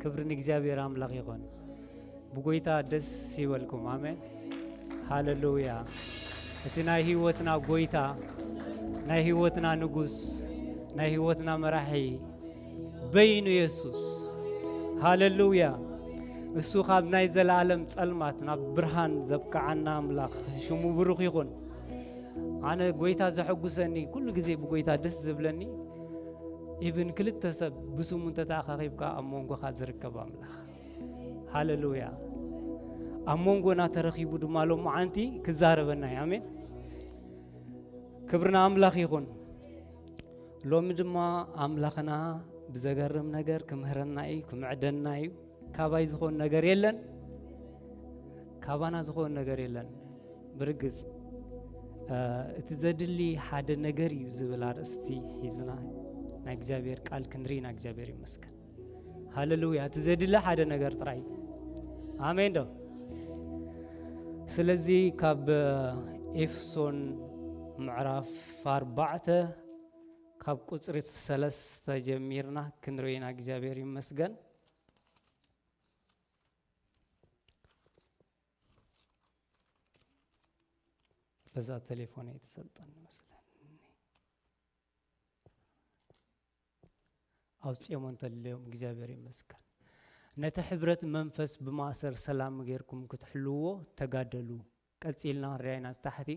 ክብሪ ንእግዚኣብሔር ኣምላኽ ይኹን። ብጎይታ ደስ ይበልኩም። ኣሜን። ሃሌሉያ። እቲ ናይ ህይወትና ጎይታ፣ ናይ ህይወትና ንጉስ፣ ናይ ህይወትና መራሒ በይኑ የሱስ። ሃሌሉያ። እሱ ካብ ናይ ዘለኣለም ጸልማት ናብ ብርሃን ዘብቅዓና ኣምላኽ ሽሙ ብሩኽ ይኹን። ኣነ ጎይታ ዘሐጉሰኒ፣ ኩሉ ግዜ ብጎይታ ደስ ዝብለኒ፣ ኢቭን ክልተ ሰብ ብስሙ እንተተኣኻኺብካ ኣብ መንጎኻ ዝርከብ ኣምላኽ። ሃሌሉያ። ኣብ መንጎና ተረኺቡ ድማ ሎማዓንቲ ክዛረበና እዩ። ኣሜን። ክብሪ ንኣምላኽ ይኹን። ሎሚ ድማ ኣምላኽና ብዘገርም ነገር ክምህረና እዩ፣ ክምዕደና እዩ። ካባይ ዝኾን ነገር የለን፣ ካባና ዝኾን ነገር የለን። ብርግጽ፣ እ፣ እቲ ዘድሊ ሓደ ነገር እዩ ዝብል ኣርእስቲ ሒዝና ናይ እግዚኣብሔር ቃል ክንርኢ ኢና። እግዚኣብሔር ይመስገን። ሃሌሉያ። እቲ ዘድሊ ሓደ ነገር ጥራይ እዩ። ኣሜን ዶ? ስለዚ ካብ ኤፌሶን ምዕራፍ ኣርባዕተ ካብ ቁጽሪ ሰለስተ ጀሚርና ክንርኢ ኢና። እግዚኣብሔር ይመስገን። በዛ ቴሌፎን እየ ተሰልጠን መስለኒ። ኣውፅኦም እንተልዮም እግዚኣብሔር ይመስገን። ነቲ ሕብረት መንፈስ ብማእሰር ሰላም ጌርኩም ክትሕልዎ ተጋደሉ። ቀጺልና ንሪኣ ኢና ታሕቲ።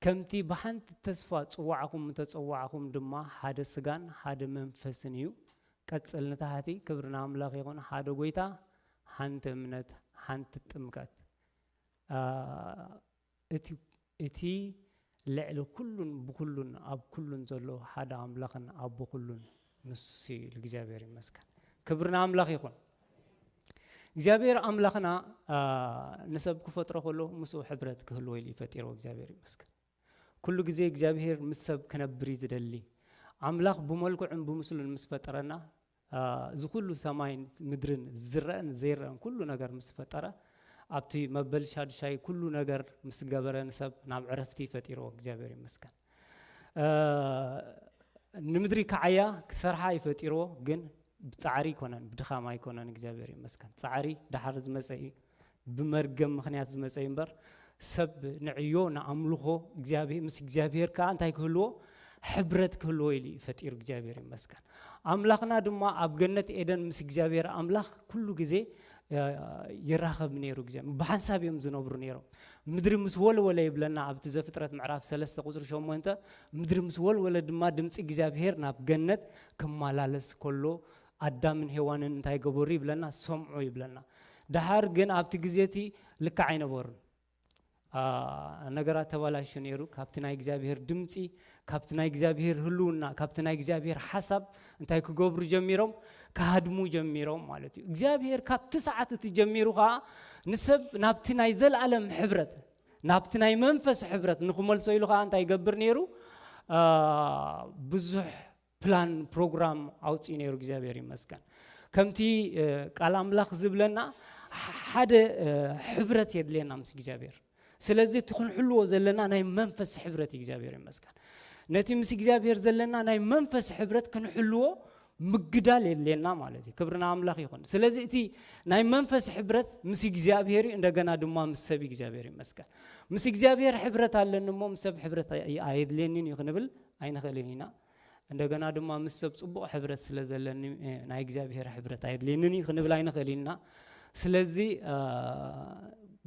ከምቲ ብሓንቲ ተስፋ ጽዋዕኹም ምተጸዋዕኹም ድማ ሓደ ስጋን ሓደ መንፈስን እዩ። ቀጽል ንታሕቲ። ክብሪ ንኣምላኽ ይኹን። ሓደ ጎይታ፣ ሓንቲ እምነት፣ ሓንቲ ጥምቀት። አ፣ እቲ፣ እቲ ልዕሊ ኩሉን ብኩሉን ኣብ ኩሉን ዘሎ ሓደ ኣምላኽን ኣቦ ኩሉን ንሱ እዩ ኢሉ እግዚኣብሔር ይመስገን። ክብሪ ንኣምላኽ ይኹን። እግዚኣብሔር ኣምላኽና፣ አ፣ ንሰብ ክፈጥሮ ከሎ ምስኡ ሕብረት ክህልዎ ኢሉ እዩ ፈጢርዎ። እግዚኣብሔር ይመስገን። ኩሉ ግዜ እግዚኣብሔር ምስ ሰብ ክነብር እዩ ዝደሊ። ኣምላኽ ብመልክዑን ብምስሉን ምስ ፈጠረና፣ አ፣ እዚ ኩሉ ሰማይን ምድርን ዝረአን ዘይረአን ኩሉ ነገር ምስ ፈጠረ፣ ኣብቲ መበል ሻድሻይ ኩሉ ነገር ምስ ገበረ ንሰብ ናብ ዕረፍቲ ፈጢርዎ። እግዚኣብሔር ይመስገን። አ፣ ንምድሪ ክዓያ ክሰርሓ እዩ ፈጢርዎ፣ ግን ብጻዕሪ ኣይኮነን፣ ብድኻም ኣይኮነን። እግዚኣብሔር ይመስገን። ጻዕሪ ደሓር ዝመጸ እዩ፣ ብመርገም ምኽንያት ዝመጸ እዩ እምበር፣ ሰብ ንዕዮ ንኣምልኾ እግዚኣብሔር፣ ምስ እግዚኣብሔር ከኣ እንታይ ክህልዎ? ሕብረት ክህልዎ ኢሉ እዩ ፈጢሩ። እግዚኣብሔር ይመስገን። ኣምላኽና ድማ ኣብ ገነት ኤደን ምስ እግዚኣብሔር ኣምላኽ ኩሉ ግዜ፣ እ፣ ይራኸብ ነይሩ። እግዚኣብሔር ብሓንሳብ እዮም ዝነብሩ ነይሮም። ምድሪ ምስ ወልወለ ይብለና ኣብቲ ዘፍጥረት ምዕራፍ ሰለስተ ቁጽሪ ሸሞንተ፣ ምድሪ ምስ ወልወለ ድማ ድምጺ እግዚኣብሔር ናብ ገነት ክመላለስ ከሎ ኣዳምን ሄዋንን እንታይ ገበሩ ይብለና? ሰምዑ ይብለና። ደሓር ግን ኣብቲ ግዜ እቲ ልክዕ ኣይነበሩን። አ፣ ነገራት ተበላሹ ነይሩ። ካብቲ ናይ እግዚኣብሔር ድምጺ፣ ካብቲ ናይ እግዚኣብሔር ህልውና፣ ካብቲ ናይ እግዚኣብሔር ሓሳብ እንታይ ክገብሩ ጀሚሮም? ክሃድሙ ጀሚሮም ማለት እዩ። እግዚኣብሔር ካብቲ ሰዓት እቲ ጀሚሩ ኸኣ ንሰብ ናብቲ ናይ ዘለኣለም ሕብረት፣ ናብቲ ናይ መንፈስ ሕብረት ንኽመልሶ ኢሉ ኸኣ እንታይ ይገብር ነይሩ? አ፣ ብዙሕ ፕላን፣ ፕሮግራም ኣውጺኡ ነይሩ። እግዚኣብሔር ይመስገን። ከምቲ፣ እ፣ ቃል ኣምላኽ ዝብለና፣ ሕ-፣ ሓደ፣ እ፣ ሕብረት የድልየና ምስ እግዚኣብሔር። ስለዚ እቲ ክንሕልዎ ዘለና ናይ መንፈስ ሕብረት እዩ። እግዚኣብሔር ይመስገን። ነቲ ምስ እግዚኣብሔር ዘለና ናይ መንፈስ ሕብረት ክንሕልዎ ምግዳል የድልየና ማለት እዩ። ክብሪ ንኣምላኽ ይኹን። ስለዚ እቲ ናይ መንፈስ ሕብረት ምስ እግዚኣብሔር እዩ፣ እንደገና ድማ ምስ ሰብ እዩ። እግዚኣብሔር ይመስገን። ምስ እግዚኣብሔር ሕብረት ኣለኒ እሞ ምስ ሰብ ሕብረት ኣይ-፣ ኣየድልየንን እዩ ክንብል ኣይንኽእልን ኢና። እንደገና ድማ ምስ ሰብ ጽቡቕ ሕብረት ስለ ዘለኒ፣ እ፣ ናይ እግዚኣብሔር ሕብረት ኣየድልየንን እዩ ክንብል ኣይንኽእልን ኢና። ስለዚ፣ አ፣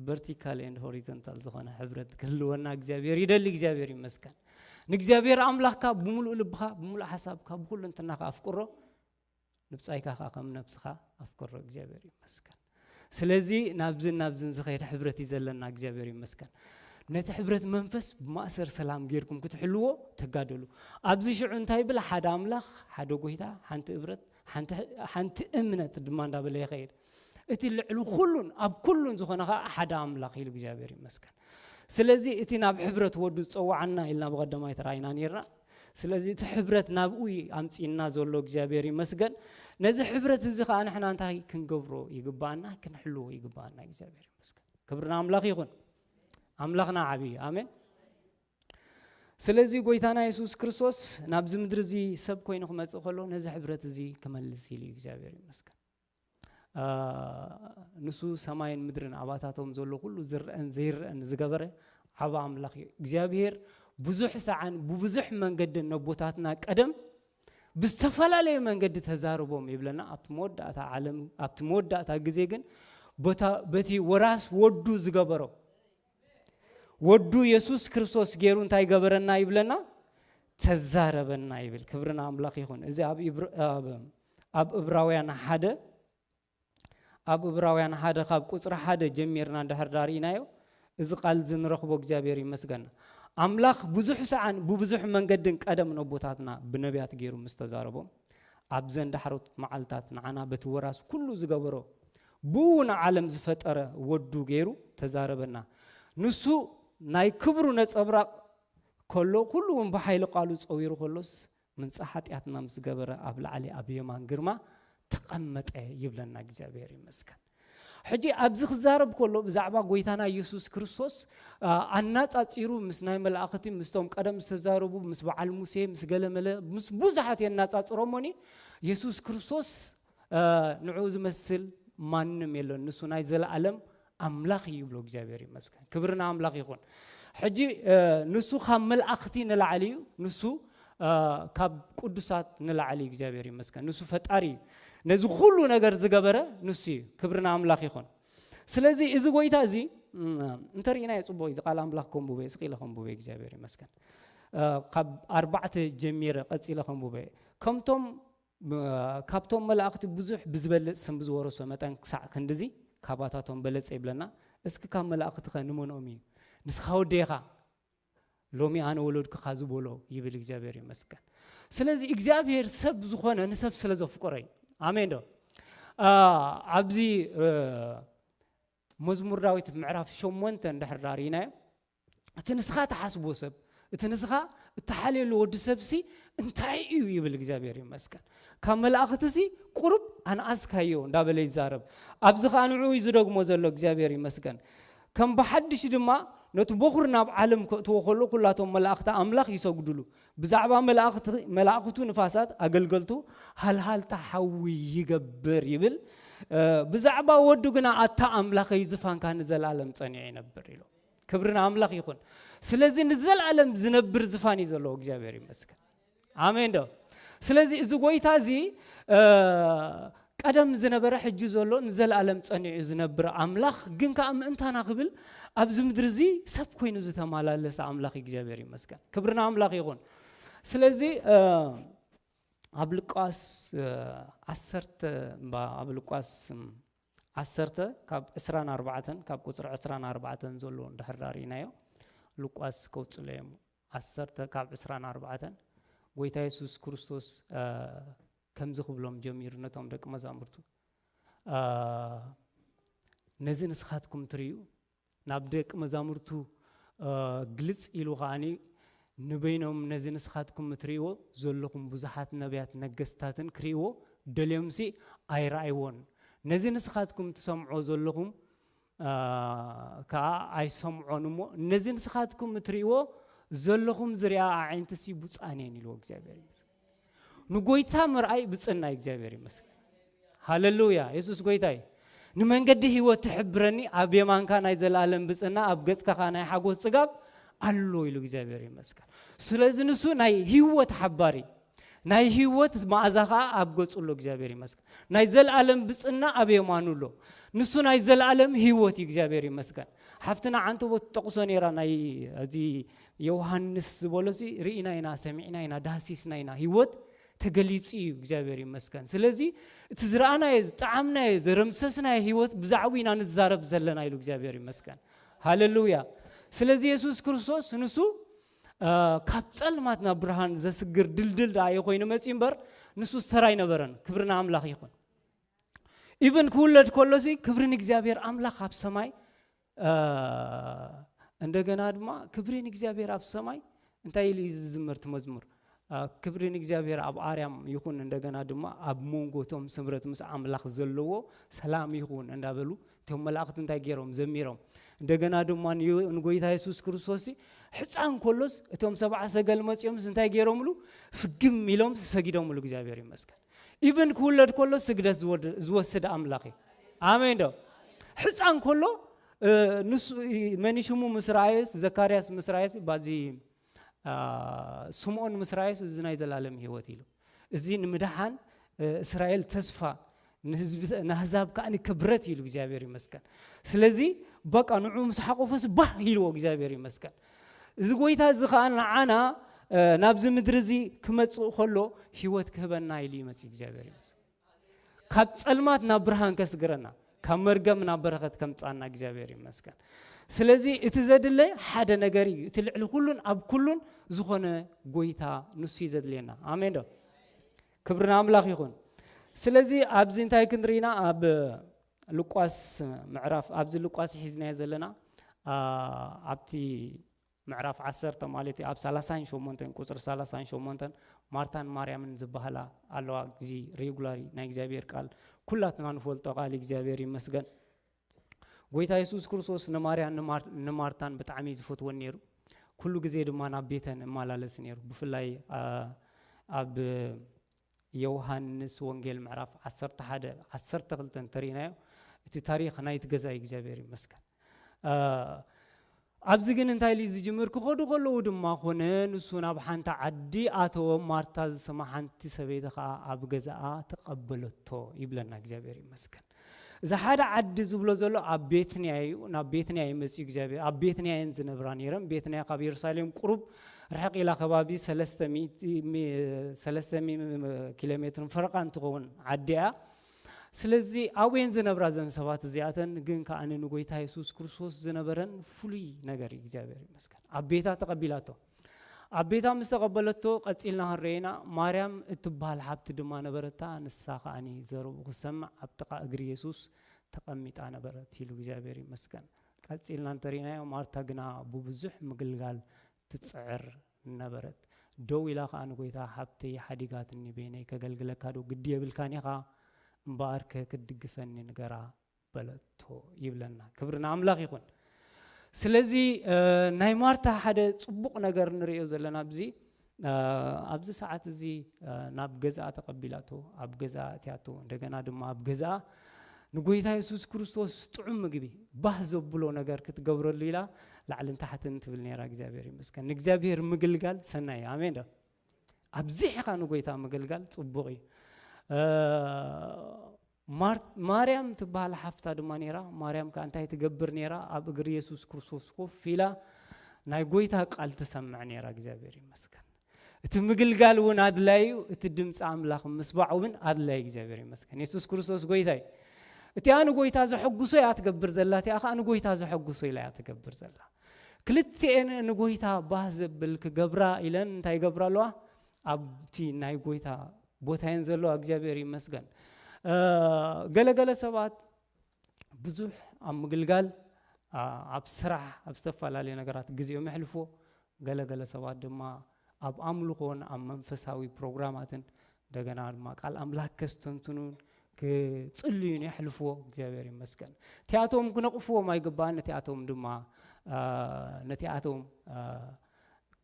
ቨርቲካል ኤንድ ሆሪዞንታል ዝኾነ ሕብረት ክህልወና እግዚኣብሔር ይደሊ። እግዚኣብሔር ይመስገን። ንእግዚኣብሔር ኣምላኽካ ብምሉእ ልብኻ፣ ብምሉእ ሓሳብካ፣ ብኹሉ እንትናኻ ኣፍቅሮ፣ ንብጻይካ ኸኣ ከም ነብስኻ ኣፍቅሮ። እግዚኣብሔር ይመስገን። ስለዚ ናብዝን ናብዝን ዝኸይድ ሕብረት እዩ ዘለና። እግዚኣብሔር ይመስገን። ነቲ ሕብረት መንፈስ ብማእሰር ሰላም ጌርኩም ክትሕልዎ ተጋደሉ። ኣብዚ ሽዑ እንታይ ይብል? ሓደ ኣምላኽ፣ ሓደ ጎይታ፣ ሓንቲ እብረት፣ ሓንቲ፣ ሓንቲ እምነት ድማ እንዳበለ ይኸይድ። እቲ ልዕሊ ኩሉን ኣብ ኩሉን ዝኾነ ኸኣ ሓደ ኣምላኽ ኢሉ እግዚኣብሔር ይመስገን። ስለዚ እቲ ናብ ሕብረት ወዱ ዝጸዋዓና ኢልና ብቐዳማይ ተራኢና ኔርና። ስለዚ እቲ ሕብረት ናብኡ እዩ ኣምጺእና ዘሎ። እግዚኣብሔር ይመስገን። ነዚ ሕብረት እዚ ኸኣ ንሕና እንታይ ክንገብሮ ይግባኣና? ክንሕልዎ ይግባኣና። እግዚኣብሔር ይመስገን። ክብሪ ንኣምላኽ ይኹን። ኣምላኽና ዓብዪ እዩ። ኣሜን። ስለዚ ጎይታና የሱስ ክርስቶስ ናብዚ ምድሪ እዚ ሰብ ኮይኑ ክመጽእ ከሎ ነዚ ሕብረት እዚ ክመልስ ኢሉ እዩ። እግዚኣብሔር ይመስገን። ንሱ ሰማይን ምድርን ኣባታቶም ዘሎ ኩሉ ዝረአን ዘይረአን ዝገበረ ዓባ ኣምላኽ እዩ እግዚኣብሔር። ብዙሕ ሰዓን ብብዙሕ መንገድን ነቦታትና ቀደም ብዝተፈላለየ መንገዲ ተዛርቦም ይብለና። ኣብቲ መወዳእታ ዓለም ኣብቲ መወዳእታ ግዜ ግን በቲ ወራስ ወዱ ዝገበሮ ወዱ የሱስ ክርስቶስ ገይሩ እንታይ ገበረና ይብለና? ተዛረበና ይብል። ክብሪ ንኣምላኽ ይኹን። እዚ ኣብ እብራውያን ሓደ ኣብ እብራውያን ሓደ ካብ ቁፅሪ ሓደ ጀሚርና እንድሕር ዳርኢናዮ እዚ ቃል እዚ ንረኽቦ እግዚኣብሔር ይመስገን። ኣምላኽ ብዙሕ ሰዓን ብብዙሕ መንገድን ቀደም ነቦታትና ብነቢያት ገይሩ ምስ ተዛረቦም ኣብዘን ዳሕሮት መዓልታት ንዓና በቲ ወራስ ኩሉ ዝገበሮ ብኡ ንዓለም ዝፈጠረ ወዱ ገይሩ ተዛረበና። ንሱ ናይ ክብሩ ነጸብራቕ ከሎ ኩሉ እውን ብሓይሊ ቃሉ ጸዊሩ ከሎስ ምንጻ ሓጢኣትና ምስ ገበረ ኣብ ላዕሊ ኣብ የማን ግርማ ተቐመጠ ይብለና እግዚኣብሔር ይመስገን። ሕጂ ኣብዚ ክዛረብ ከሎ ብዛዕባ ጎይታና ኢየሱስ ክርስቶስ ኣናጻጺሩ ምስ ናይ መላእኽቲ ምስቶም ቀደም ዝተዛረቡ ምስ በዓል ሙሴ ምስ ገለመለ ምስ ብዙሓት የናጻጽሮሞኒ። ኢየሱስ ክርስቶስ ንዑ ዝመስል ማንም የለን፣ ንሱ ናይ ዘለኣለም ኣምላኽ እዩ ይብሎ እግዚኣብሔር ይመስገን። ክብሪ ንኣምላኽ ይኹን። ሕጂ ንሱ ካብ መላእኽቲ ንላዕሊ እዩ፣ ንሱ ካብ ቅዱሳት ንላዕሊ እግዚኣብሔር ይመስገን። ንሱ ፈጣሪ እዩ። ነዚ ኩሉ ነገር ዝገበረ ንሱ እዩ። ክብሪ ንኣምላኽ ይኹን። ስለዚ እዚ ጎይታ እዚ እንተርኢናዮ ጽቡቕ እዩ። ቃል ኣምላኽ ከንብበ ስቕ ኢለ ከንብበ እግዚኣብሔር ይመስገን። ካብ ኣርባዕተ ጀሚረ ቀጺለ ከንብበ ከምቶም ካብቶም መላእኽቲ ብዙሕ ብዝበልጽ ስም ብዝወረሶ መጠን ክሳዕ ክንድዚ ካባታቶም በለጸ ይብለና። እስኪ ካብ መላእኽትኸ ንመንኦም እዩ ንስኻ ወደይኻ ሎሚ ኣነ ወለድኩኻ ዝበሎ ይብል እግዚኣብሔር ይመስገን። ስለዚ እግዚኣብሔር ሰብ ዝኾነ ንሰብ ስለ ዘፍቅሮ እዩ። ኣሜን ዶ? ኣብዚ መዝሙር ዳዊት ምዕራፍ ሸሞንተ እንድሕር ዳርኢናዮ እቲ ንስኻ ትሓስቦ ሰብ እቲ ንስኻ እተሓልየሉ ወዲ ሰብሲ እንታይ እዩ ይብል እግዚኣብሔር ይመስገን። ካብ መላእኽትሲ ቁሩብ ኣንኣስካዮ እንዳበለ ይዛረብ። ኣብዚ ኸኣ ንዕኡ እዩ ዝደግሞ ዘሎ እግዚኣብሔር ይመስገን። ከም ብሓድሽ ድማ ነቲ በኹር ናብ ዓለም ከእትዎ ከሎ ኩላቶም መላእኽቲ ኣምላኽ ይሰግዱሉ። ብዛዕባ መላእኽቱ ንፋሳት ኣገልገልቱ ሃልሃልታ ሓዊ ይገብር ይብል። ብዛዕባ ወዱ ግና ኣታ ኣምላኸይ ዝፋንካ ንዘለኣለም ጸኒዑ ይነብር ኢሉ። ክብሪ ንኣምላኽ ይኹን። ስለዚ ንዘለኣለም ዝነብር ዝፋን እዩ ዘለዎ እግዚኣብሔር ይመስገን። ኣሜን ዶ? ስለዚ እዚ ጎይታ እዚ ቀደም ዝነበረ ሕጂ ዘሎ ንዘለኣለም ጸኒዑ ዝነብር ኣምላኽ ግን ከኣ ምእንታና ክብል ኣብዚ ምድሪ እዚ ሰብ ኮይኑ ዝተመላለሰ ኣምላኽ እግዚኣብሔር ይመስገን። ክብሪ ንኣምላኽ ይኹን። ስለዚ ኣብ ሉቃስ ዓሰርተ እባ ኣብ ሉቃስ ዓሰርተ ካብ ዕስራን ኣርባዕተን ካብ ቁፅሪ ዕስራን ኣርባዕተን ዘሎ እንድሕር ዳርኢናዮ ሉቃስ ከውፅሎ እዮም። ዓሰርተ ካብ ዕስራን ኣርባዕተን ጎይታ የሱስ ክርስቶስ ከምዚ ክብሎም ጀሚሩ ነቶም ደቂ መዛሙርቱ ነዚ ንስኻትኩም ትርእዩ ናብ ደቂ መዛሙርቱ ግልጽ ኢሉ ከዓኒ ንበይኖም ነዚ ንስኻትኩም እትርእይዎ ዘለኹም ብዙሓት ነቢያት ነገስታትን ክርእይዎ ደልዮምሲ ኣይረኣይዎን። ነዚ ንስኻትኩም ትሰምዖ ዘለኹም ከዓ ኣይሰምዖን እሞ ነዚ ንስኻትኩም እትርእይዎ ዘለኹም ዝሪኣ ኣዒንትሲ ብፁዓን እየን ኢልዎ እግዚኣብሔር ይመስገን። ንጎይታ ምርኣይ ብፅና እግዚኣብሔር ይመስገን። ሃለሉያ የሱስ ጎይታ እዩ። ንመንገዲ ህይወት ትሕብረኒ ኣብ የማንካ ናይ ዘለኣለም ብፅና ኣብ ገፅካ ከዓ ናይ ሓጎስ ፅጋብ ኣሎ ኢሉ እግዚኣብሔር ይመስገን። ስለዚ ንሱ ናይ ህይወት ሓባሪ ናይ ህይወት መኣዛ ከዓ ኣብ ገፁ ኣሎ እግዚኣብሔር ይመስገን። ናይ ዘለኣለም ብፅና ኣብ የማኑ ኣሎ። ንሱ ናይ ዘለኣለም ህይወት እዩ እግዚኣብሔር ይመስገን። ሓፍትና ዓንተቦ ትጠቕሶ ነይራ ናይ እዚ ዮሃንስ ዝበሎ ሲ ርኢና ኢና ሰሚዕና ኢና ዳህሲስና ኢና ህይወት ተገሊጹ እዩ እግዚኣብሔር ይመስገን። ስለዚ እቲ ዝረኣናዮ ዝጠዓምናዮ ዘረምሰስናዮ ህይወት ብዛዕቡ ኢና ንዛረብ ዘለና ኢሉ እግዚኣብሔር ይመስገን። ሃለሉያ። ስለዚ የሱስ ክርስቶስ ንሱ ካብ ጸልማት ናብ ብርሃን ዘስግር ድልድል ደኣ እዩ ኮይኑ መጺኡ እምበር ንሱ ዝተራ ኣይነበረን። ክብሪ ንኣምላኽ ይኹን። ኢቨን ክውለድ ከሎሲ ክብሪ ንእግዚኣብሔር ኣምላኽ ኣብ ሰማይ እንደገና ድማ ክብሪ ንእግዚኣብሔር ኣብ ሰማይ እንታይ ኢሉ እዩ ዝዝመር እቲ መዝሙር? ክብሪ ንእግዚኣብሔር ኣብ ኣርያም ይኹን እንደገና ድማ ኣብ መንጎ እቶም ስምረት ምስ ኣምላኽ ዘለዎ ሰላም ይኹን እንዳበሉ እቶም መላእኽቲ እንታይ ገይሮም ዘሚሮም። እንደገና ድማ ንጎይታ የሱስ ክርስቶስ ሕፃን ከሎስ እቶም ሰብዓ ሰገል መፂኦምስ እንታይ ገይሮምሉ? ፍግም ኢሎም ሰጊዶምሉ እግዚኣብሔር ይመስገን። ኢቨን ክውለድ ከሎ ስግደት ዝወስድ ኣምላኽ እዩ። ኣሜን ዶ? ሕፃን ከሎ ንሱ መኒሽሙ ምስ ረኣዮስ፣ ዘካርያስ ምስ ረኣዮስ፣ ባዚ ስምኦን ምስ ረኣዮስ፣ እዚ ናይ ዘላለም ህይወት ኢሉ፣ እዚ ንምድሓን እስራኤል ተስፋ፣ ንህዝቢ፣ ንኣህዛብ ከኣ ክብረት ኢሉ እግዚኣብሔር ይመስገን። ስለዚ በቃ ንዑ ምስ ሓቆፈስ ባህ ኢልዎ እግዚኣብሔር ይመስገን። እዚ ጎይታ እዚ ከኣ ንዓና ናብዚ ምድሪ እዚ ክመጽእ ከሎ ህይወት ክህበና ኢሉ ይመጽእ እግዚኣብሔር ይመስገን። ካብ ጸልማት ናብ ብርሃን ከስግረና፣ ካብ መርገም ናብ በረኸት ከምጻና እግዚኣብሔር ይመስገን። ስለዚ እቲ ዘድለ ሓደ ነገር እዩ። እቲ ልዕሊ ኩሉን ኣብ ኩሉን ዝኾነ ጎይታ ንሱ እዩ ዘድልየና። ኣሜን ዶ? ክብሪ ንኣምላኽ ይኹን። ስለዚ ኣብዚ እንታይ ክንርኢና? ኣብ ሉቃስ ምዕራፍ፣ ኣብዚ ሉቃስ ሒዝናዮ ዘለና፣ ኣብቲ ምዕራፍ ዓሰርተ ማለት እዩ፣ ኣብ ሰላሳን ሸሞንተን፣ ቁጽሪ ሰላሳን ሸሞንተን፣ ማርታን ማርያምን ዝበሃላ ኣለዋ። እዚ ሬጉላሪ ናይ እግዚኣብሔር ቃል ኩላትና ንፈልጦ ቃል እግዚኣብሔር ይመስገን። ጎይታ የሱስ ክርስቶስ ንማርያን ንማር-፣ ንማርታን ብጣዕሚ እዩ ዝፈትወን ነይሩ። ኩሉ ግዜ ድማ ናብ ቤተን እመላለስ ነይሩ። ብፍላይ ኣብ ዮሃንስ ወንጌል ምዕራፍ ዓሰርተ ሓደ፣ ዓሰርተ ክልተ እንተሪእናዮ፣ እቲ ታሪኽ ናይቲ ገዛ እዩ እግዚኣብሔር ይመስገን። ኣብዚ ግን እንታይ ኢሉ ዝጅምር? ክኸዱ ከለዉ ድማ ኾነ፣ ንሱ ናብ ሓንቲ ዓዲ ኣተወ፣ ማርታ ዝስማ ሓንቲ ሰበይቲ ኸኣ ኣብ ገዛኣ ተቐበለቶ ይብለና። እግዚኣብሔር ይመስገን። እዚ ሓደ ዓዲ ዝብሎ ዘሎ ኣብ ቤትንያ እዩ። ናብ ቤትንያ እዩ መጺኡ እግዚኣብሔር። ኣብ ቤትንያ እየን ዝነብራ ነይረን። ቤትንያ ካብ የሩሳሌም ቁሩብ ርሕቕ ኢላ፣ ከባቢ ሰለስተ ሚእቲ፣ ሚ-፣ ሰለስተ ሚእቲ ኪሎ ሜትርን ፈረቓን ትኸውን ዓዲ እያ። ስለዚ ኣብኡ እየን ዝነብራ እዘን ሰባት እዚኣተን። ግን ከኣ ንጎይታ የሱስ ክርስቶስ ዝነበረን ፍሉይ ነገር እዩ፣ እግዚኣብሔር ይመስገን። ኣብ ቤታ ተቐቢላቶ። ኣብ ቤታ ምስ ተቐበለቶ፣ ቀጺልና ክንረኤና፣ ማርያም እትበሃል ሓብቲ ድማ ነበረታ። ንሳ ከኣ ዘረብኡ ክትሰምዕ ኣብ ጥቓ እግሪ የሱስ ተቐሚጣ ነበረት ኢሉ፣ እግዚኣብሔር ይመስገን። ቀጺልና እንተሪእናዮ፣ ማርታ ግና ብብዙሕ ምግልጋል ትጽዕር ነበረት። ደው ኢላ ከኣ ንጎይታ፣ ሓብተይ ሓዲጋትኒ፣ በይነይ ከገልግለካ ዶ ግዲ የብልካን ኢኻ? እምበኣርከ ክትድግፈኒ ንገራ በለቶ ይብለና። ክብሪ ንኣምላኽ ይኹን። ስለዚ ናይ ማርታ ሓደ ጽቡቕ ነገር ንርእዮ ዘለና ኣብዚ ኣብዚ ሰዓት እዚ ናብ ገዛኣ ተቐቢላቶ፣ ኣብ ገዛኣ እትያቶ፣ እንደገና ድማ ኣብ ገዛኣ ንጎይታ የሱስ ክርስቶስ ጥዑም ምግቢ፣ ባህ ዘብሎ ነገር ክትገብረሉ ኢላ ላዕልን ታሕትን ትብል ነይራ። እግዚኣብሔር ይመስገን። ንእግዚኣብሔር ምግልጋል ሰናይ እዩ። ኣሜን ዶ? ኣብዚሕኻ ንጎይታ ምግልጋል ጽቡቕ እዩ። ማር-፣ ማርያም ትበሃል ሓፍታ ድማ ነይራ። ማርያም ከኣ እንታይ ትገብር ነይራ? ኣብ እግሪ የሱስ ክርስቶስ ኮፍ ኢላ ናይ ጎይታ ቃል ትሰምዕ ነይራ። እግዚኣብሔር ይመስገን። እቲ ምግልጋል እውን ኣድላይ እዩ። እቲ ድምፂ ኣምላኽ ምስባዕ እውን ኣድላይ። እግዚኣብሔር ይመስገን። የሱስ ክርስቶስ ጎይታ እዩ። እቲኣ ንጎይታ ዘሐጉሶ እያ ትገብር ዘላ፣ እቲኣ ከኣ ንጎይታ ዘሐጉሶ ኢላ እያ ትገብር ዘላ። ክልቲኤን ንጎይታ ባህ ዘብል ክገብራ ኢለን እንታይ ይገብራ ኣለዋ? ኣብቲ ናይ ጎይታ ቦታ እየን ዘለዋ። እግዚኣብሔር ይመስገን። ገለገለ ሰባት ብዙሕ ኣብ ምግልጋል፣ ኣብ ስራሕ፣ ኣብ ዝተፈላለዩ ነገራት ግዜኦም የሕልፍዎ። ገለገለ ሰባት ድማ ኣብ ኣምልኾን ኣብ መንፈሳዊ ፕሮግራማትን፣ እንደገና ድማ ቃል ኣምላኽ ከስተንትኑን ክጽልዩን የሕልፍዎ። እግዚኣብሔር ይመስገን። እቲኣቶም ክነቕፍዎም ኣይግባእን፣ ነቲኣቶም ድማ፣ ነቲኣቶም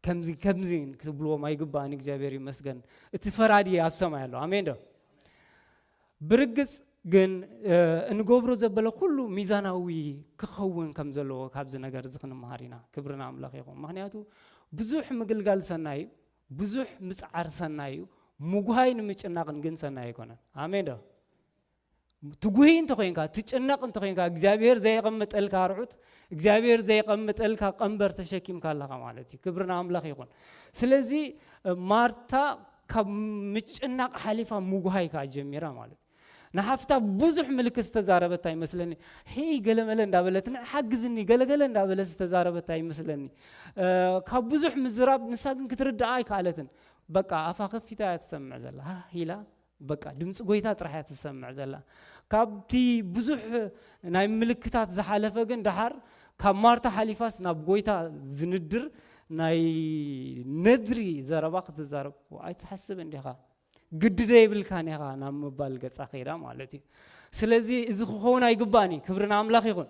ከምዚ ከምዚ ክትብልዎም ኣይግባእን። እግዚኣብሔር ይመስገን። እቲ ፈራዲ ኣብ ሰማይ ኣሎ። ኣሜን ዶ? ብርግጽ ግን እንገብሮ ዘበለ ኩሉ ሚዛናዊ ክኸውን ከም ዘለዎ ካብዚ ነገር እዚ ክንመሃር ኢና። ክብሪ ንኣምላኽ ይኹን። ምኽንያቱ ብዙሕ ምግልጋል ሰናይ እዩ፣ ብዙሕ ምጽዓር ሰናይ እዩ፣ ምጉሃይ ንምጭናቕን ግን ሰናይ ኣይኮነን። ኣሜን ዶ? ትጉሂ እንተኾይንካ፣ ትጭነቕ እንተኾይንካ፣ እግዚኣብሔር ዘየቐመጠልካ ኣርዑት፣ እግዚኣብሔር ዘየቐመጠልካ ቀንበር ተሸኪምካ ኣለኻ ማለት እዩ። ክብሪ ንኣምላኽ ይኹን። ስለዚ ማርታ ካብ ምጭናቕ ሓሊፋ ምጉሃይ ከኣ ጀሚራ ማለት እዩ። ንሓፍታ ብዙሕ ምልክት ዝተዛረበት ኣይመስለኒ። ሄይ ገለመለ እንዳበለት፣ "ንዓ ሓግዝኒ፣ ገለገለ" እንዳበለት ዝተዛረበት ኣይመስለኒ። ካብ ብዙሕ ምዝራብ ንሳ ግን ክትርድኣ ኣይከኣለትን። በቃ ኣፋ ከፊታ እያ ትሰምዕ ዘላ። ሃህ ኢላ በቃ ድምፂ ጎይታ ጥራሕ እያ ትሰምዕ ዘላ። ካብቲ ብዙሕ ናይ ምልክታት ዝሓለፈ ግን ደሓር ካብ ማርታ ሓሊፋስ ናብ ጎይታ ዝንድር ናይ ነድሪ ዘረባ ክትዛረብ ኣይትሓስብ እንዲኻ። ግዲ ዶ የብልካን ኢኻ ናብ ምባል ገጻ ከይዳ ማለት እዩ። ስለዚ እዚ ክኸውን ኣይግባእን እዩ። ክብሪ ንኣምላኽ ይኹን።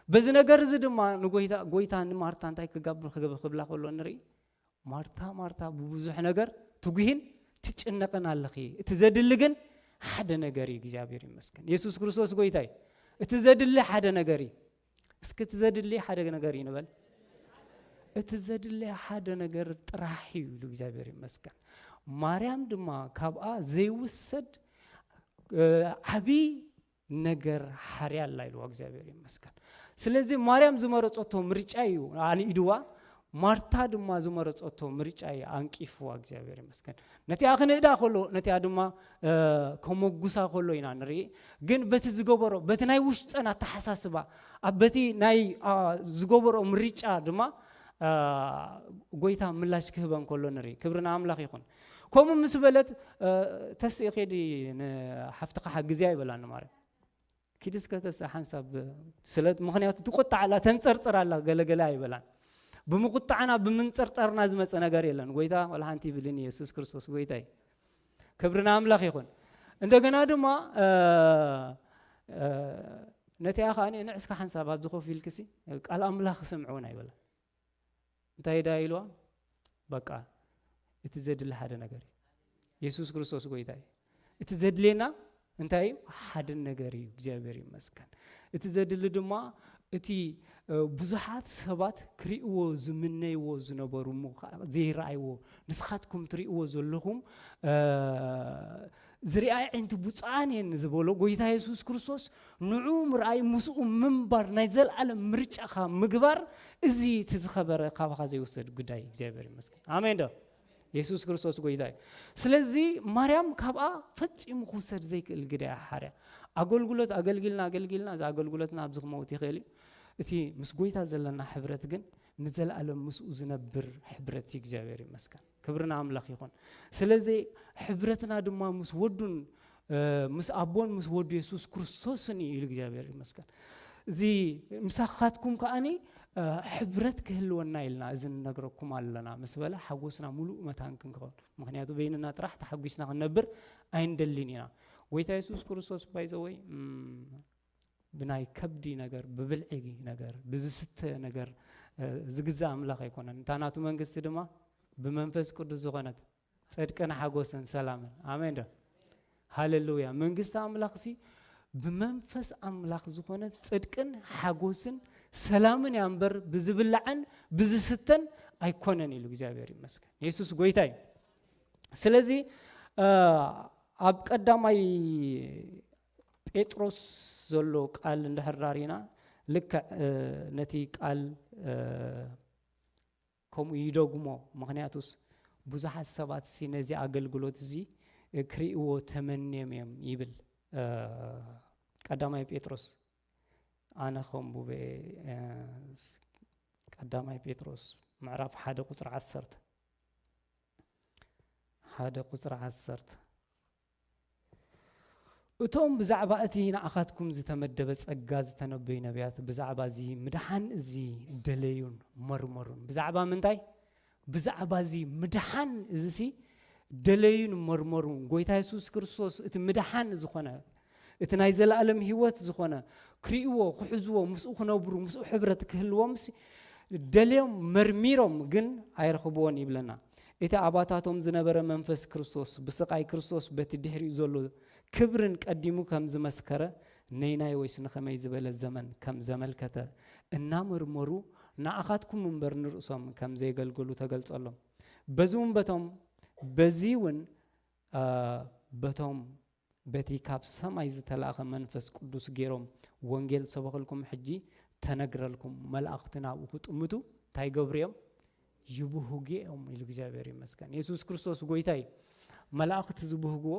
በዚ ነገር እዚ ድማ ንጎይታ፣ ጎይታ ንማርታ እንታይ ክገብር ክብል ክብላ ከሎ ንርኢ። "ማርታ፣ ማርታ፣ ብብዙሕ ነገር ትጉሂን ትጭነቕን ኣለኺ፣ እቲ ዘድሊ ግን ሓደ ነገር እዩ። እግዚኣብሔር ይመስገን። የሱስ ክርስቶስ ጎይታ እዩ። እቲ ዘድሊ ሓደ ነገር እዩ። እስኪ እቲ ዘድሊ ሓደ ነገር እዩ ንበል። እቲ ዘድሊ ሓደ ነገር ጥራሕ እዩ ኢሉ እግዚኣብሔር ይመስገን። ማርያም ድማ ካብኣ ዘይውሰድ ዓብዪ ነገር ሓርያ ኣላ ኢልዋ እግዚኣብሔር ይመስገን። ስለዚ ማርያም ዝመረጸቶ ምርጫ እዩ ኣንኢድዋ። ማርታ ድማ ዝመረጸቶ ምርጫ እዩ ኣንቂፍዋ እግዚኣብሔር ይመስገን። ነቲኣ ክንእዳ ከሎ ነቲኣ ድማ ከመጉሳ ከሎ ኢና ንርኢ። ግን በቲ ዝገበሮ በቲ ናይ ውሽጠን ኣተሓሳስባ ኣብ በቲ ናይ ዝገበሮ ምርጫ ድማ ጎይታ ምላሽ ክህበን ከሎ ንርኢ። ክብሪ ንኣምላኽ ይኹን። ከምኡ ምስ በለት ተስኢ ኬዲ ንሓፍትኻ ሓግዝያ ይበላኒ ማርያም። ኪድስከ ተስእ ሓንሳብ ስለ ምኽንያቱ ትቁጣዕ ኣላ ተንጸርጽር ኣላ ገለገለ ኣይበላን። ብምቁጣዕና ብምንጸርጸርና ዝመጸ ነገር የለን። ጎይታ ወላ ሓንቲ ይብልን ኢየሱስ ክርስቶስ ጎይታ እዩ። ክብሪ ንኣምላኽ ይኹን። እንደገና ድማ ነቲኣ ከዓ ንዕስካ ሓንሳብ ኣብዚ ኮፍ ኢልክሲ ቃል ኣምላኽ ስምዕውን ኣይበላን። እንታይ ዳ ኢልዋ? በቃ እቲ ዘድሊ ሓደ ነገር እዩ። የሱስ ክርስቶስ ጎይታ እዩ። እቲ ዘድልየና እንታይ እዩ? ሓደ ነገር እዩ። እግዚኣብሔር ይመስገን። እቲ ዘድሊ ድማ እቲ ብዙሓት ሰባት ክርእይዎ ዝምነይዎ ዝነበሩ እሞ ዘይረኣይዎ ንስኻትኩም ትርእይዎ ዘለኹም ዝርኣይ ዓይንቲ ብፁዓን እየን ዝበሎ ጎይታ የሱስ ክርስቶስ ንዑ ምርኣይ ምስኡ ምንባር ናይ ዘለኣለም ምርጫኻ ምግባር እዚ እቲ ዝኸበረ ካባኻ ዘይወሰድ ጉዳይ እግዚኣብሔር ይመስገን። ኣሜን ዶ? የሱስ ክርስቶስ ጎይታ እዩ። ስለዚ ማርያም ካብኣ ፈጺሙ ክውሰድ ዘይክእል ግዳይ ሓርያ ኣገልግሎት ኣገልጊልና ኣገልጊልና እዚ ኣገልግሎትና ኣብዚ ክመውት ይኽእል እዩ። እቲ ምስ ጎይታ ዘለና ሕብረት ግን ንዘለኣለም ምስኡ ዝነብር ሕብረት እዩ። እግዚኣብሔር ይመስገን። ክብሪ ንኣምላኽ ይኹን። ስለዚ ሕብረትና ድማ ምስ ወዱን ምስ ኣቦን ምስ ወዱ የሱስ ክርስቶስን እዩ ኢሉ እግዚኣብሔር ይመስገን። እዚ ምሳኻትኩም ከኣኒ ሕብረት ክህልወና ኢልና እዚ ንነግረኩም ኣለና ምስ በለ ሓጎስና ሙሉእ መታን ክንከውን። ምክንያቱ በይንና ጥራሕ ተሓጒስና ክንነብር ኣይንደልን ኢና። ጎይታ የሱስ ክርስቶስ ባይዘወይ ብናይ ከብዲ ነገር ብብልዒ ነገር ብዝስተ ነገር ዝግዛእ ኣምላኽ ኣይኮነን። እታ ናቱ መንግስቲ ድማ ብመንፈስ ቅዱስ ዝኾነት ጽድቅን ሓጎስን ሰላምን። ኣሜን ዶ? ሃሌሉያ። መንግስቲ ኣምላኽሲ ብመንፈስ ኣምላኽ ዝኾነ ጽድቅን ሓጎስን ሰላምን እያ እምበር ብዝብላዕን ብዝስተን ኣይኮነን ኢሉ እግዚኣብሔር ይመስገን። የሱስ ጎይታ እዩ። ስለዚ ኣብ ቀዳማይ ጴጥሮስ ዘሎ ቃል እንድሕር ዳሪና ልክዕ ነቲ ቃል ከምኡ ይደግሞ። ምክንያቱስ ብዙሓት ሰባት ሲ ነዚ ኣገልግሎት እዚ ክርእይዎ ተመንዮም እዮም ይብል። ቀዳማይ ጴጥሮስ ኣነ ከንቡበ ቀዳማይ ጴጥሮስ ምዕራፍ ሓደ ቁፅሪ ዓሰርተ ሓደ ቁፅሪ ዓሰርተ እቶም ብዛዕባ እቲ ንኣኻትኩም ዝተመደበ ጸጋ ዝተነበዩ ነቢያት ብዛዕባ እዚ ምድሓን እዚ ደለዩን መርመሩን። ብዛዕባ ምንታይ? ብዛዕባ እዚ ምድሓን እዚ ሲ ደለዩን መርመሩን። ጎይታ የሱስ ክርስቶስ እቲ ምድሓን ዝኾነ እቲ ናይ ዘለኣለም ህይወት ዝኾነ ክርእይዎ ክሕዝዎ ምስኡ ክነብሩ ምስኡ ሕብረት ክህልዎም ሲ ደልዮም መርሚሮም ግን ኣይረኽብዎን ይብለና። እቲ ኣባታቶም ዝነበረ መንፈስ ክርስቶስ ብስቓይ ክርስቶስ በቲ ድሕሪኡ ዘሎ ክብርን ቀዲሙ ከም ዝመስከረ ነይናይ ወይስ ንኸመይ ዝበለ ዘመን ከም ዘመልከተ እናመርመሩ ንኣኻትኩም እምበር ንርእሶም ከም ዘየገልገሉ ተገልጸሎም። በዚ እውን በቶም በዚ እውን በቶም በቲ ካብ ሰማይ ዝተላእኸ መንፈስ ቅዱስ ገይሮም ወንጌል ሰበኽልኩም ሕጂ ተነግረልኩም መላእኽቲ ናብኡ ክጥምቱ እንታይ ይገብሩ እዮም? ይብህጉ እዮም ኢሉ እግዚኣብሔር ይመስገን። የሱስ ክርስቶስ ጎይታ እዩ። መላእኽቲ ዝብህግዎ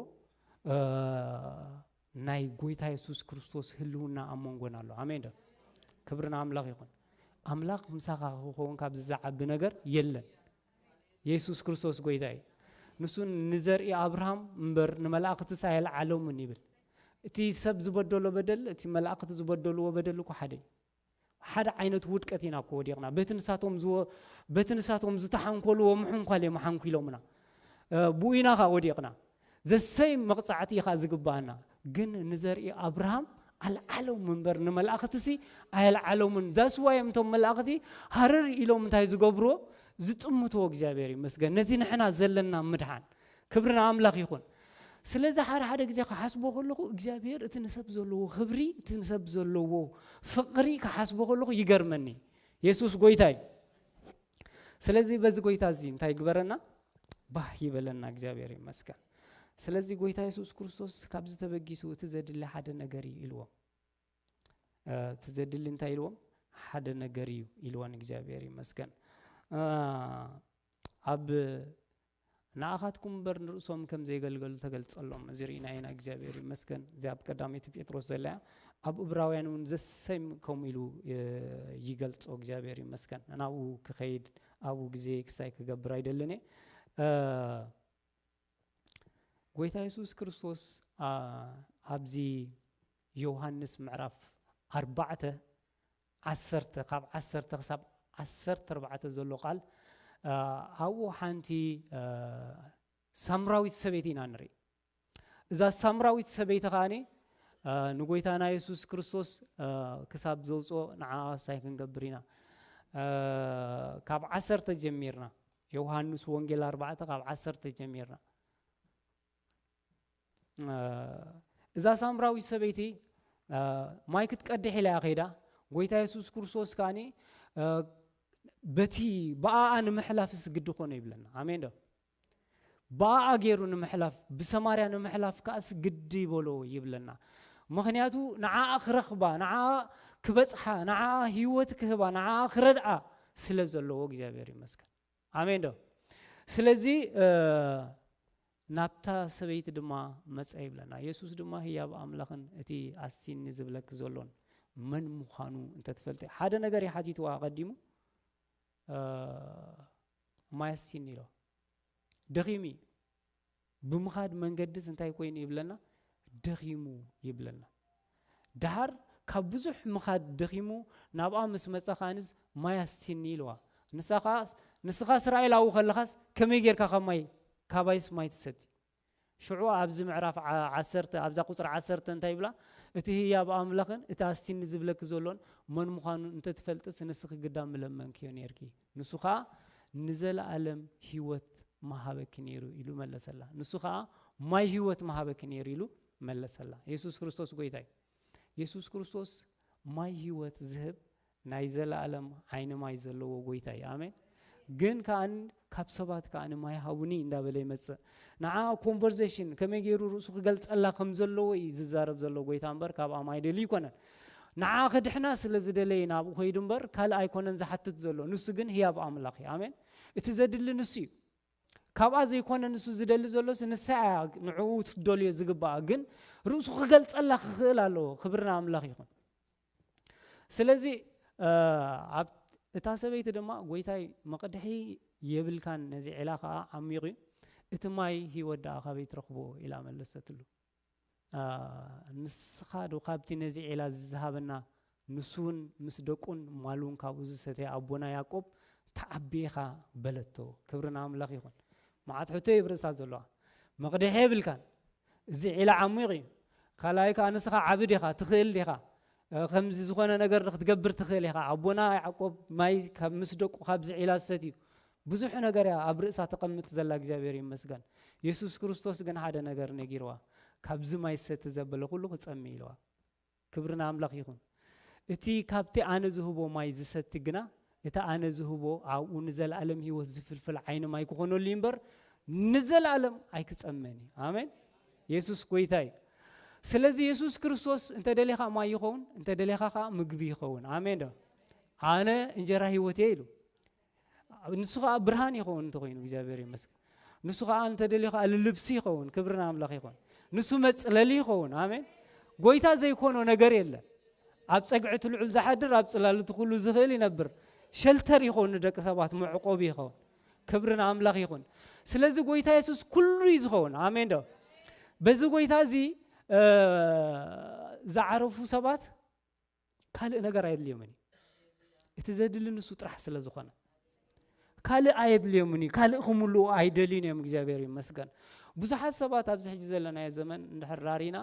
ናይ ጎይታ የሱስ ክርስቶስ ህልውና ኣብ መንጎና ኣሎ። ኣሜን ዶ? ክብሪ ንኣምላኽ ይኹን። ኣምላኽ ምሳኻ ክኸውን ካብዚ ዝዓቢ ነገር የለን። የሱስ ክርስቶስ ጎይታ እዩ። ንሱ ንዘርኢ ኣብርሃም እምበር ንመላእኽትስ ኣየልዓሎምን ይብል። እቲ ሰብ ዝበደሎ በደል እቲ መላእኽቲ ዝበደልዎ በደል እኮ ሓደ እዩ። ሓደ ዓይነት ውድቀት ኢና እኮ ወዲቕና። በቲ ንሳቶም ዝወ- በቲ ንሳቶም ዝተሓንኮልዎ ምሕንኳል እዮም ሓንኲሎምና። ብኡ ኢና ኸዓ ወዲቕና። ዘሰይ መቕጻዕቲ ኢኻ ዝግባኣና። ግን ንዘርኢ ኣብርሃም ኣልዓሎም እምበር ንመላእኽትሲ ኣየልዓሎምን። ዛስዋዮም እቶም መላእኽቲ ሃረር ኢሎም እንታይ ዝገብርዎ ዝጥምትዎ። እግዚኣብሔር ይመስገን ነቲ ንሕና ዘለና ምድሓን። ክብሪ ንኣምላኽ ይኹን። ስለዚ ሓደ ሓደ ግዜ ክሓስቦ ከለኹ እግዚኣብሔር እቲ ንሰብ ዘለዎ ክብሪ፣ እቲ ንሰብ ዘለዎ ፍቕሪ ክሓስቦ ከለኹ ይገርመኒ። የሱስ ጎይታ እዩ። ስለዚ በዚ ጎይታ እዚ እንታይ ይግበረና? ባህ ይበለና። እግዚኣብሔር ይመስገን። ስለዚ ጎይታ የሱስ ክርስቶስ ካብዚ ተበጊሱ እቲ ዘድሊ ሓደ ነገር እዩ ኢልዎም። እቲ ዘድሊ እንታይ ኢልዎም? ሓደ ነገር እዩ ኢልዎን እግዚኣብሔር ይመስገን። ኣብ ንኣኻትኩም እምበር ንርእሶም ከም ዘይገልገሉ ተገልጸሎም። እዚ ርኢና ኢና እግዚኣብሔር ይመስገን። እዚ ኣብ ቀዳመይቲ ጴጥሮስ ዘለያ ኣብ እብራውያን እውን ዘሰም ከምኡ ኢሉ ይገልጾ እግዚኣብሔር ይመስገን። ናብኡ ክኸይድ ኣብኡ ግዜ ክሳይ ክገብር ኣይደልን እየ። ጎይታ የሱስ ክርስቶስ ኣብዚ ዮሃንስ ምዕራፍ ኣርባዕተ ዓሰርተ ካብ ዓሰርተ ክሳብ ዓሰርተ ኣርባዕተ ዘሎ ቃል ኣብኡ ሓንቲ ሳምራዊት ሰበይቲ ኢና ንርኢ። እዛ ሳምራዊት ሰበይቲ ከዓኒ ንጎይታና የሱስ ክርስቶስ ክሳብ ዘውፅኦ ንዓ ሳይ ክንገብር ኢና። ካብ ዓሰርተ ጀሚርና ዮሃንስ ወንጌል ኣርባዕተ ካብ ዓሰርተ ጀሚርና እዛ ሳምራዊት ሰበይቲ ማይ ክትቀድሕ ኢላ እያ ከይዳ። ጎይታ የሱስ ክርስቶስ ከዓኒ በቲ ብኣኣ ንምሕላፍስ ግዲ ኮነ ይብለና። ኣሜን ዶ? ብኣኣ ገይሩ ንምሕላፍ፣ ብሰማርያ ንምሕላፍ ከኣስ ግዲ ይበሎ ይብለና። ምኽንያቱ ንዓኣ ክረኽባ፣ ንዓኣ ክበጽሓ፣ ንዓኣ ህይወት ክህባ፣ ንዓኣ ክረድኣ ስለ ዘለዎ እግዚኣብሔር ይመስገን። ኣሜን ዶ? ስለዚ ናብታ ሰበይቲ ድማ መጸ ይብለና። የሱስ ድማ ህያብ ኣምላኽን እቲ ኣስቲኒ ዝብለኪ ዘሎን መን ምዃኑ እንተትፈልጢ። ሓደ ነገር እዩ ሓቲትዋ ኣቐዲሙ፣ ማይ ኣስቲኒ ኢሎ። ደኺሙ እዩ። ብምኻድ መንገድስ እንታይ ኮይኑ ይብለና? ደኺሙ ይብለና። ደሓር ካብ ብዙሕ ምኻድ ደኺሙ ናብኣ ምስ መጸ ከኣንስ ማይ ኣስቲኒ ኢልዋ። ንሳ ከኣ ንስኻ እስራኤላዊ ከለኻስ ከመይ ጌርካ ካብ ማይ ካባይስ ማይ ትሰቲ? ሽዑ ኣብዚ ምዕራፍ ዓ- ዓሰርተ ኣብዛ ቁጽሪ ዓሰርተ እንታይ ይብላ? እቲ ህያብ ኣምላኽን እቲ ኣስቲኒ ዝብለኪ ዘሎን መን ምዃኑ እንተትፈልጥስ ንስኺ ግዳ ምለመንክዮ ኔርኪ። ንሱ ከኣ ንዘለኣለም ህይወት መሃበኪ ነይሩ ኢሉ መለሰላ። ንሱ ከኣ ማይ ህይወት መሃበኪ ነይሩ ኢሉ መለሰላ። የሱስ ክርስቶስ ጎይታ እዩ። የሱስ ክርስቶስ ማይ ህይወት ዝህብ ናይ ዘለኣለም ዓይኒ ማይ ዘለዎ ጎይታ እዩ። ኣሜን። ግን ከኣን ካብ ሰባት ከኣን ማይ ሃቡኒ እንዳበለ ይመጽእ። ንዓ ኮንቨርሴሽን ከመይ ገይሩ ርእሱ ክገልጸላ ከም ዘለዎ እዩ ዝዛረብ ዘሎ ጎይታ እምበር ካብኣ ማይ ደልዩ ይኮነን። ንዓ ክድሕና ስለ ዝደለየ ናብኡ ከይዱ እምበር ካልእ ኣይኮነን ዝሓትት ዘሎ። ንሱ ግን ህያብ ኣምላኽ እዩ። ኣሜን። እቲ ዘድሊ ንሱ እዩ። ካብኣ ዘይኮነ ንሱ ዝደሊ ዘሎስ ንሳ እያ ንዕኡ ክትደልዮ ዝግባኣ፣ ግን ርእሱ ክገልጸላ ክኽእል ኣለዎ። ክብሪ ንኣምላኽ ይኹን። ስለዚ ኣብ እታ ሰበይቲ ድማ ጎይታይ መቕድሒ የብልካን፣ ነዚ ዒላ ኸኣ ዓሚቕ እዩ፣ እቲ ማይ ህይወት ደኣ ካበይ ትረኽቦ ኢላ መለሰትሉ። ንስኻ ዶ ካብቲ ነዚ ዒላ ዝሃበና ንሱ እውን ምስ ደቁን ማሉን ካብኡ ዝሰተየ ኣቦና ያዕቆብ ተዓቢ ኢኻ በለቶ። ክብሪ ንኣምላኽ ይኹን። መዓት ሕቶ እዩ ኣብ ርእሳ ዘለዋ። መቕድሒ የብልካን። እዚ ዒላ ዓሚቕ እዩ። ካልኣይ ከኣ ንስኻ ዓቢ ዲኻ? ትኽእል ዲኻ? ከምዚ ዝኾነ ነገር ክትገብር ትኽእል ኢኻ። ኣቦና ያዕቆብ ማይ ካብ ምስ ደቁ ካብዚ ዒላ ዝሰትዩ ብዙሕ ነገር እያ ኣብ ርእሳ ተቐምጥ ዘላ። እግዚኣብሔር ይመስገን። የሱስ ክርስቶስ ግን ሓደ ነገር ነጊርዋ። ካብዚ ማይ ዝሰቲ ዘበለ ኩሉ ክጸሚ ኢልዋ። ክብሪ ንኣምላኽ ይኹን። እቲ ካብቲ ኣነ ዝህቦ ማይ ዝሰቲ ግና እቲ ኣነ ዝህቦ ኣብኡ ንዘለኣለም ህይወት ዝፍልፍል ዓይኒ ማይ ክኾነሉ እዩ እምበር ንዘለኣለም ኣይክጸመን እዩ። ኣሜን። የሱስ ጎይታ እዩ። ስለዚ የሱስ ክርስቶስ እንተ ደሊኻ ማይ ይኸውን፣ እንተ ደሊኻ ከዓ ምግቢ ይኸውን። ኣሜን ዶ? ኣነ እንጀራ ህይወት እየ ኢሉ። ንሱ ከዓ ብርሃን ይኸውን እንተኮይኑ እግዚኣብሔር ይመስገን። ንሱ ከዓ እንተደልዩ ከዓ ልብሲ ይኸውን። ክብሪ ንኣምላኽ ይኹን። ንሱ መጽለሊ ይኸውን። ኣሜን። ጎይታ ዘይኮኖ ነገር የለን። ኣብ ጸግዒ ትልዑል ዝሓድር ኣብ ጽላልቲ ኩሉ ዝኽእል ይነብር። ሸልተር ይኸውን፣ ንደቂ ሰባት መዕቆቢ ይኸውን። ክብሪ ንኣምላኽ ይኹን። ስለዚ ጎይታ የሱስ ኩሉ እዩ ዝኸውን። ኣሜን ዶ? በዚ ጎይታ እዚ ዝዓረፉ ሰባት ካልእ ነገር ኣየድልዮምን እዩ። እቲ ዘድሊ ንሱ ጥራሕ ስለ ዝኾነ ካልእ ኣየድልዮምን እዩ። ካልእ ክምልኡ ኣይደልዩን እዮም። እግዚኣብሔር ይመስገን። ብዙሓት ሰባት ኣብዚ ሕጂ ዘለናዮ ዘመን እንድሕር ራሪና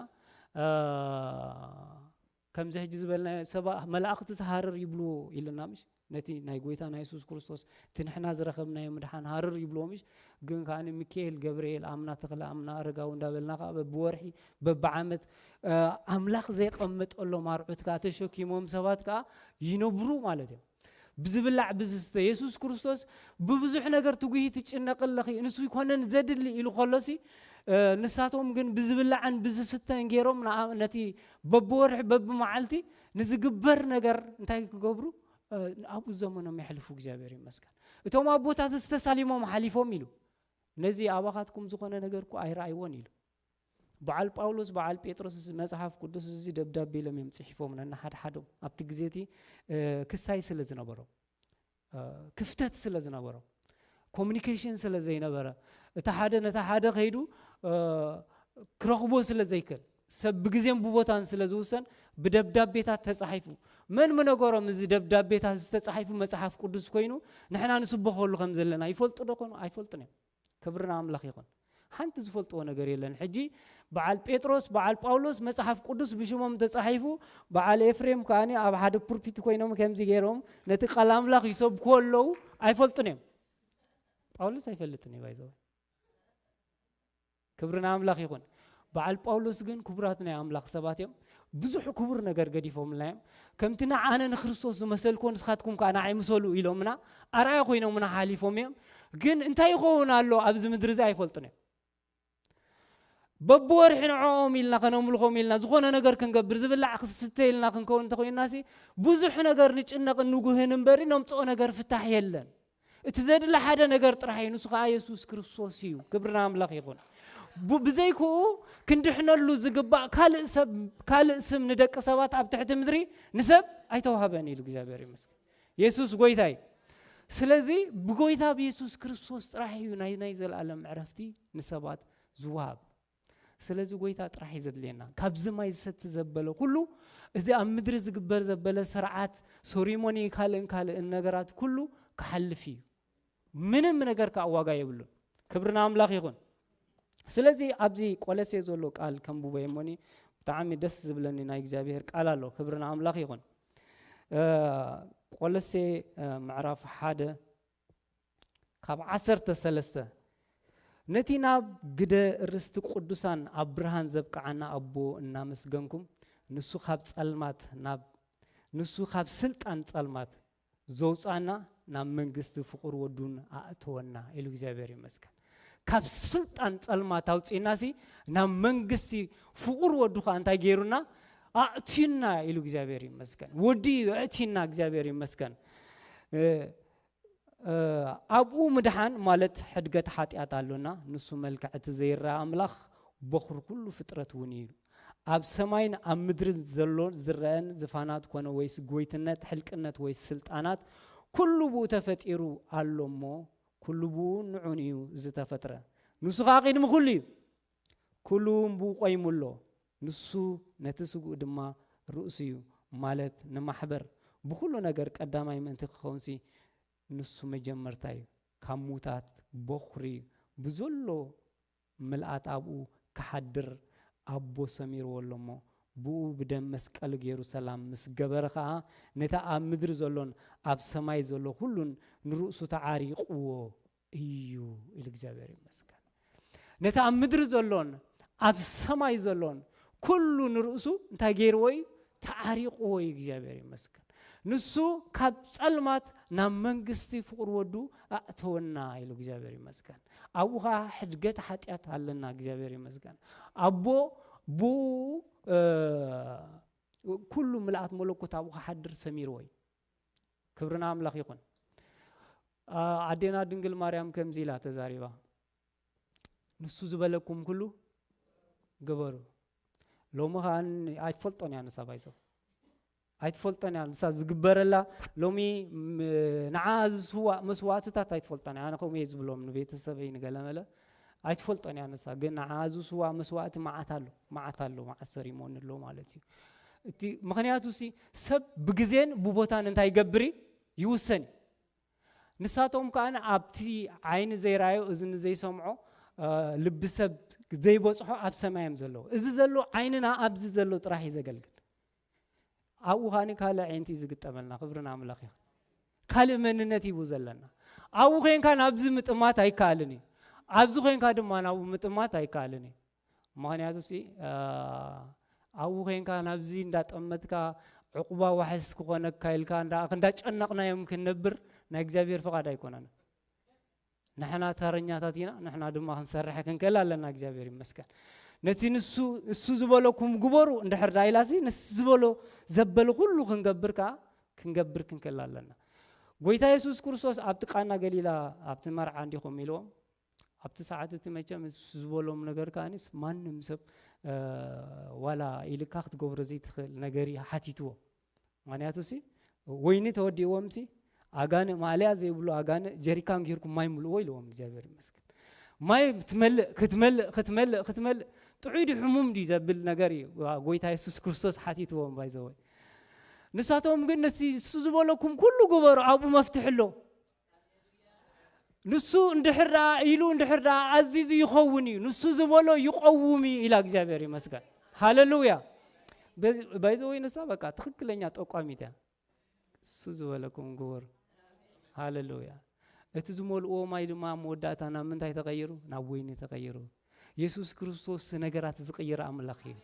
ከምዚ ሕጂ ዝበልናዮ ሰባ መላእኽቲ ዝሃርር ይብልዎ ኢልና ምሽ ነቲ ናይ ጎይታና የሱስ ክርስቶስ፣ እቲ ንሕና ዝረኸብናዮ ምድሓን ሃርር ይብልዎ ምሽ? ግን ከኣ ሚካኤል፣ ገብርኤል፣ ኣምና ተኽለ፣ ኣምና ኣረጋዊ እንዳበልና ከኣ በብወርሒ፣ በብዓመት፣ እ፣ ኣምላኽ ዘየቐመጠሎም ኣርዑት ከኣ ተሸኪሞም ሰባት ከኣ ይነብሩ ማለት እዮም። ብዝብላዕ ብዝስተ፣ የሱስ ክርስቶስ ብብዙሕ ነገር ትጉሂ ትጭነቂ ኣለኺ፣ ንሱ ይኮነን ዘድሊ ኢሉ ከሎሲ፣ እ፣ ንሳቶም ግን ብዝብላዕን ብዝስተን ገይሮም ንኣ-፣ ነቲ በብወርሒ በብመዓልቲ ንዝግበር ነገር እንታይ ክገብሩ? እ፣ ኣብኡ ዘመኖም የሕልፉ። እግዚኣብሔር ይመስገን። እቶም ኣቦታት ዝተሳሊሞም ሓሊፎም ኢሉ፣ ነዚ ኣባኻትኩም ዝኾነ ነገር እኮ ኣይረኣይዎን ኢሉ። በዓል ጳውሎስ፣ በዓል ጴጥሮስ መጽሓፍ ቅዱስ እዚ ደብዳቤ ኢሎም እዮም ጽሒፎም ነንሓድሓዶም። ኣብቲ ግዜ እቲ፣ እ፣ ክስታይ ስለ ዝነበሮም፣ እ፣ ክፍተት ስለ ዝነበሮም፣ ኮሙኒኬሽን ስለ ዘይነበረ፣ እቲ ሓደ ነቲ ሓደ ከይዱ፣ እ፣ ክረኽቦ ስለ ዘይክእል፣ ሰብ ብግዜን ብቦታን ስለ ዝውሰን፣ ብደብዳቤታት ተጻሒፉ። መን ምነገሮም እዚ ደብዳቤታት ዝተጻሒፉ መጽሓፍ ቅዱስ ኮይኑ ንሕና ንስበኸሉ ከም ዘለና ይፈልጡ ዶ ኮኑ? ኣይፈልጡን እዮም። ክብሪ ንኣምላኽ ይኹን። ሓንቲ ዝፈልጥዎ ነገር የለን። ሕጂ በዓል ጴጥሮስ፣ በዓል ጳውሎስ መጽሓፍ ቅዱስ ብሽሞም ተጻሒፉ፣ በዓል ኤፍሬም ከኣ ኣብ ሓደ ፑልፒት ኮይኖም ከምዚ ገይሮም ነቲ ቃል ኣምላኽ ይሰብኩ ኣለዉ። ኣይፈልጡን እዮም። ጳውሎስ ኣይፈልጥን እዩ፣ ባይዘው። ክብሪ ንኣምላኽ ይኹን። በዓል ጳውሎስ ግን ክቡራት ናይ ኣምላኽ ሰባት እዮም። ብዙሕ ክቡር ነገር ገዲፎምልና እዮም። ከምቲ ንዓነ ንክርስቶስ ዝመሰልኩዎ ንስኻትኩም ከኣ ንዓይ ምሰሉ ኢሎምና፣ ኣርኣያ ኮይኖምና ሓሊፎም እዮም። ግን እንታይ ይኸውን ኣሎ ኣብዚ ምድሪ እዚ ኣይፈልጡን እዮም። በብወርሒ ንዕኦም ኢልና ከነምልኾም ኢልና ዝኾነ ነገር ክንገብር፣ ዝብላዕ ክስተ ኢልና ክንከውን እንተኾይንናሲ፣ ብዙሕ ነገር ንጭነቕን ንጉህን እምበሪ ነምጽኦ ነገር ፍታሕ የለን። እቲ ዘድሊ ሓደ ነገር ጥራሕ እዩ፣ ንሱ ኸኣ የሱስ ክርስቶስ እዩ። ክብሪ ንኣምላኽ ይኹን። ቡ-፣ ብዘይክኡ ክንድሕነሉ ዝግባእ ካልእ ሰብ፣ ካልእ ስም ንደቂ ሰባት ኣብ ትሕቲ ምድሪ ንሰብ ኣይተዋህበን ኢሉ እግዚኣብሔር ይመስገን። የሱስ ጎይታ እዩ። ስለዚ ብጎይታ ብየሱስ ክርስቶስ ጥራሕ እዩ ናይ፣ ናይ ዘለኣለም ዕረፍቲ ንሰባት ዝወሃብ። ስለዚ ጎይታ ጥራሕ እዩ ዘድልየና። ካብዚ ማይ ዝሰቲ ዘበለ ኩሉ፣ እዚ ኣብ ምድሪ ዝግበር ዘበለ ስርዓት፣ ሶሪሞኒ፣ ካልእን ካልእን ነገራት ኩሉ ክሓልፍ እዩ። ምንም ነገር ከዓ ዋጋ የብሉን። ክብሪ ንኣምላኽ ይኹን። ስለዚ ኣብዚ ቆለሴ ዘሎ ቃል ከንብቦ እየ እሞኒ፣ ብጣዕሚ ደስ ዝብለኒ ናይ እግዚኣብሔር ቃል ኣሎ። ክብሪ ንኣምላኽ ይኹን። እ፣ ቆለሴ፣ እ፣ ምዕራፍ ሓደ ካብ ዓሰርተ ሰለስተ፣ ነቲ ናብ ግደ ርስቲ ቅዱሳን ኣብ ብርሃን ዘብቅዓና ኣቦ እናመስገንኩም፣ ንሱ ካብ ጸልማት ናብ፣ ንሱ ካብ ስልጣን ጸልማት ዘውጻና፣ ናብ መንግስቲ ፍቑር ወዱን ኣእተወና ኢሉ እግዚኣብሔር ይመስገን። ካብ ስልጣን ጸልማት ኣውጺእናሲ ናብ መንግስቲ ፍቑር ወዱ ኸኣ እንታይ ገይሩና? ኣእትዩና ኢሉ እግዚኣብሔር ይመስገን። ወዲ ኣእትዩና እግዚኣብሔር ይመስገን። እ፣ እ፣ ኣብኡ ምድሓን ማለት ሕድገት ሓጢኣት ኣሎና። ንሱ መልክዕ እቲ ዘይረኣ ኣምላኽ፣ በኹሪ ኩሉ ፍጥረት እውን እዩ። ኣብ ሰማይን ኣብ ምድርን ዘሎ ዝረአን ዝፋናት ኮነ ወይስ ጎይትነት፣ ሕልቅነት ወይስ ስልጣናት፣ ኩሉ ብኡ ተፈጢሩ ኣሎ እሞ፣ ኩሉ ብኡ ንዑን እዩ ዝተፈጥረ። ንሱ ኸኣ ቅድሚ ኩሉ እዩ። ኩሉ እውን ብኡ ቆይሙ ኣሎ። ንሱ ነቲ ስግኡ ድማ ርእሱ እዩ፣ ማለት ንማሕበር ብኹሉ ነገር ቀዳማይ ምእንቲ ክኸውንሲ፣ ንሱ መጀመርታ እዩ። ካብ ሙታት በኹሪ እዩ። ብዘሎ ምልኣት ኣብኡ ክሓድር ኣቦ ሰሚርዎ ኣሎ እሞ፣ ብኡ ብደም መስቀል ገይሩ ሰላም ምስ ገበረ ኸኣ፣ ነቲ ኣብ ምድሪ ዘሎን ኣብ ሰማይ ዘሎ ኩሉን ንርእሱ ተዓሪቕዎ እዩ ኢሉ እግዚኣብሔር ይመስገን። ነቲ ኣብ ምድሪ ዘሎን ኣብ ሰማይ ዘሎን ኩሉ ንርእሱ እንታይ ገይርዎ እዩ? ተዓሪቕዎ እዩ። እግዚኣብሔር ይመስገን። ንሱ ካብ ጸልማት ናብ መንግስቲ ፍቕሪ ወዱ ኣእተወና ኢሉ እግዚኣብሔር ይመስገን። ኣብኡ ኸዓ ሕድገት ሓጢኣት ኣለና። እግዚኣብሔር ይመስገን። ኣቦ ብኡ፣ እ፣ ኩሉ ምልኣት መለኮት ኣብኡ ክሓድር ሰሚርዎ እዩ። ክብሪ ንኣምላኽ ይኹን። ኣ-፣ ኣዴና ድንግል ማርያም ከምዚ ኢላ ተዛሪባ፣ "ንሱ ዝበለኩም ኩሉ ግበሩ።" ሎሚ ኸኣ ን-፣ ኣይትፈልጦን እያ ንሳ፣ ባይዞ። ኣይትፈልጦን እያ ንሳ ዝግበረላ። ሎሚ ም-፣ ንዓ ዝስዋእ መስዋእትታት ኣይትፈልጦን እያ። ኣነ ከምኡ እየ ዝብሎም ንቤተሰበይ፣ ንገለመለ። ኣይትፈልጦን እያ ንሳ፣ ግን ንዓ ዝስዋእ መስዋእቲ መዓት ኣሎ፣ መዓት ኣሎ፣ መዓት ሰሪሞን ኣሎ ማለት እዩ። እቲ ምኽንያቱ ሲ ሰብ ብግዜን ብቦታን እንታይ ይገብር እዩ? ይውሰን እዩ። ንሳቶም ከኣ ኣብቲ ዓይኒ ዘይረኣዮ፣ እዝኒ ዘይሰምዖ፣ እ፣ ልቢ ሰብ ዘይበጽሖ ኣብ ሰማይ እዮም ዘለዉ። እዚ ዘሎ ዓይንና ኣብዚ ዘሎ ጥራሕ እዩ ዘገልግል። ኣብኡ ከኣ ካልእ ኣዒንቲ እዩ ዝግጠመልና። ክብሪ ንኣምላኽ ይኹን። ካልእ መንነት እዩ ዘለና። ኣብኡ ኮይንካ ናብዚ ምጥማት ኣይከኣልን እዩ። ኣብዚ ኮይንካ ድማ ናብኡ ምጥማት ኣይከኣልን እዩ። ምኽንያቱ ሲ ኣብኡ ኮይንካ ናብዚ እንዳጠመትካ ዕቁባ ዋሕስ ክኾነካ ኢልካ እንዳ እንዳጨነቕናዮም ክንነብር ናይ እግዚኣብሔር ፍቓድ ኣይኮነን። ንሕና ተረኛታት ኢና። ንሕና ድማ ክንሰርሐ ክንክእል ኣለና። እግዚኣብሔር ይመስገን። ነቲ ንሱ እሱ ዝበለኩም ግበሩ እንድሕር ዳ ኢላሲ ንሱ ዝበሎ ዘበለ ኩሉ ክንገብር ከዓ ክንገብር ክንክእል ኣለና። ጎይታ የሱስ ክርስቶስ ኣብቲ ቃና ገሊላ ኣብቲ መርዓ እንዲኹም ኢልዎም ኣብቲ ሰዓት እቲ መቸም እሱ ዝበሎም ነገር ከኣኒስ ማንም ሰብ ዋላ ኢልካ ክትገብሮ ዘይትኽእል ነገር እዩ ሓቲትዎ። ምክንያቱ ሲ ወይኒ ተወዲእዎም ሲ ኣጋንእ ማእለያ ዘይብሉ ኣጋንእ ጀሪካን ጌርኩም ማይ ምልእዎ ኢልዎም። እግዚኣብሔር ይመስገን። ማይ ክትመልእ ክትመልእ ክትመልእ ክትመልእ ጥዑይ ድዩ ሕሙም ድዩ ዘብል ነገር እዩ ጎይታ የሱስ ክርስቶስ ሓቲትዎም። ባይዘወይ ንሳቶም ግን ነቲ እሱ ዝበለኩም ኩሉ ግበሩ ኣብኡ መፍትሒ ኣሎ። ንሱ እንድሕር ደኣ ኢሉ እንድሕር ደኣ ኣዚዙ ይኸውን እዩ፣ ንሱ ዝበሎ ይቐውም እዩ ኢላ እግዚኣብሔር ይመስገን። ሃሌሉያ። ባይዘወይ ንሳ በቃ ትኽክለኛ ጠቋሚት እያ። እሱ ዝበለኩም ግበሩ። ሃሌሉያ። እቲ ዝመልእዎ ማይ ድማ ኣብ መወዳእታ ናብ ምንታይ ተቐይሩ? ናብ ወይኒ ተቐይሩ። የሱስ ክርስቶስ ነገራት ዝቕይር ኣምላኽ እዩ።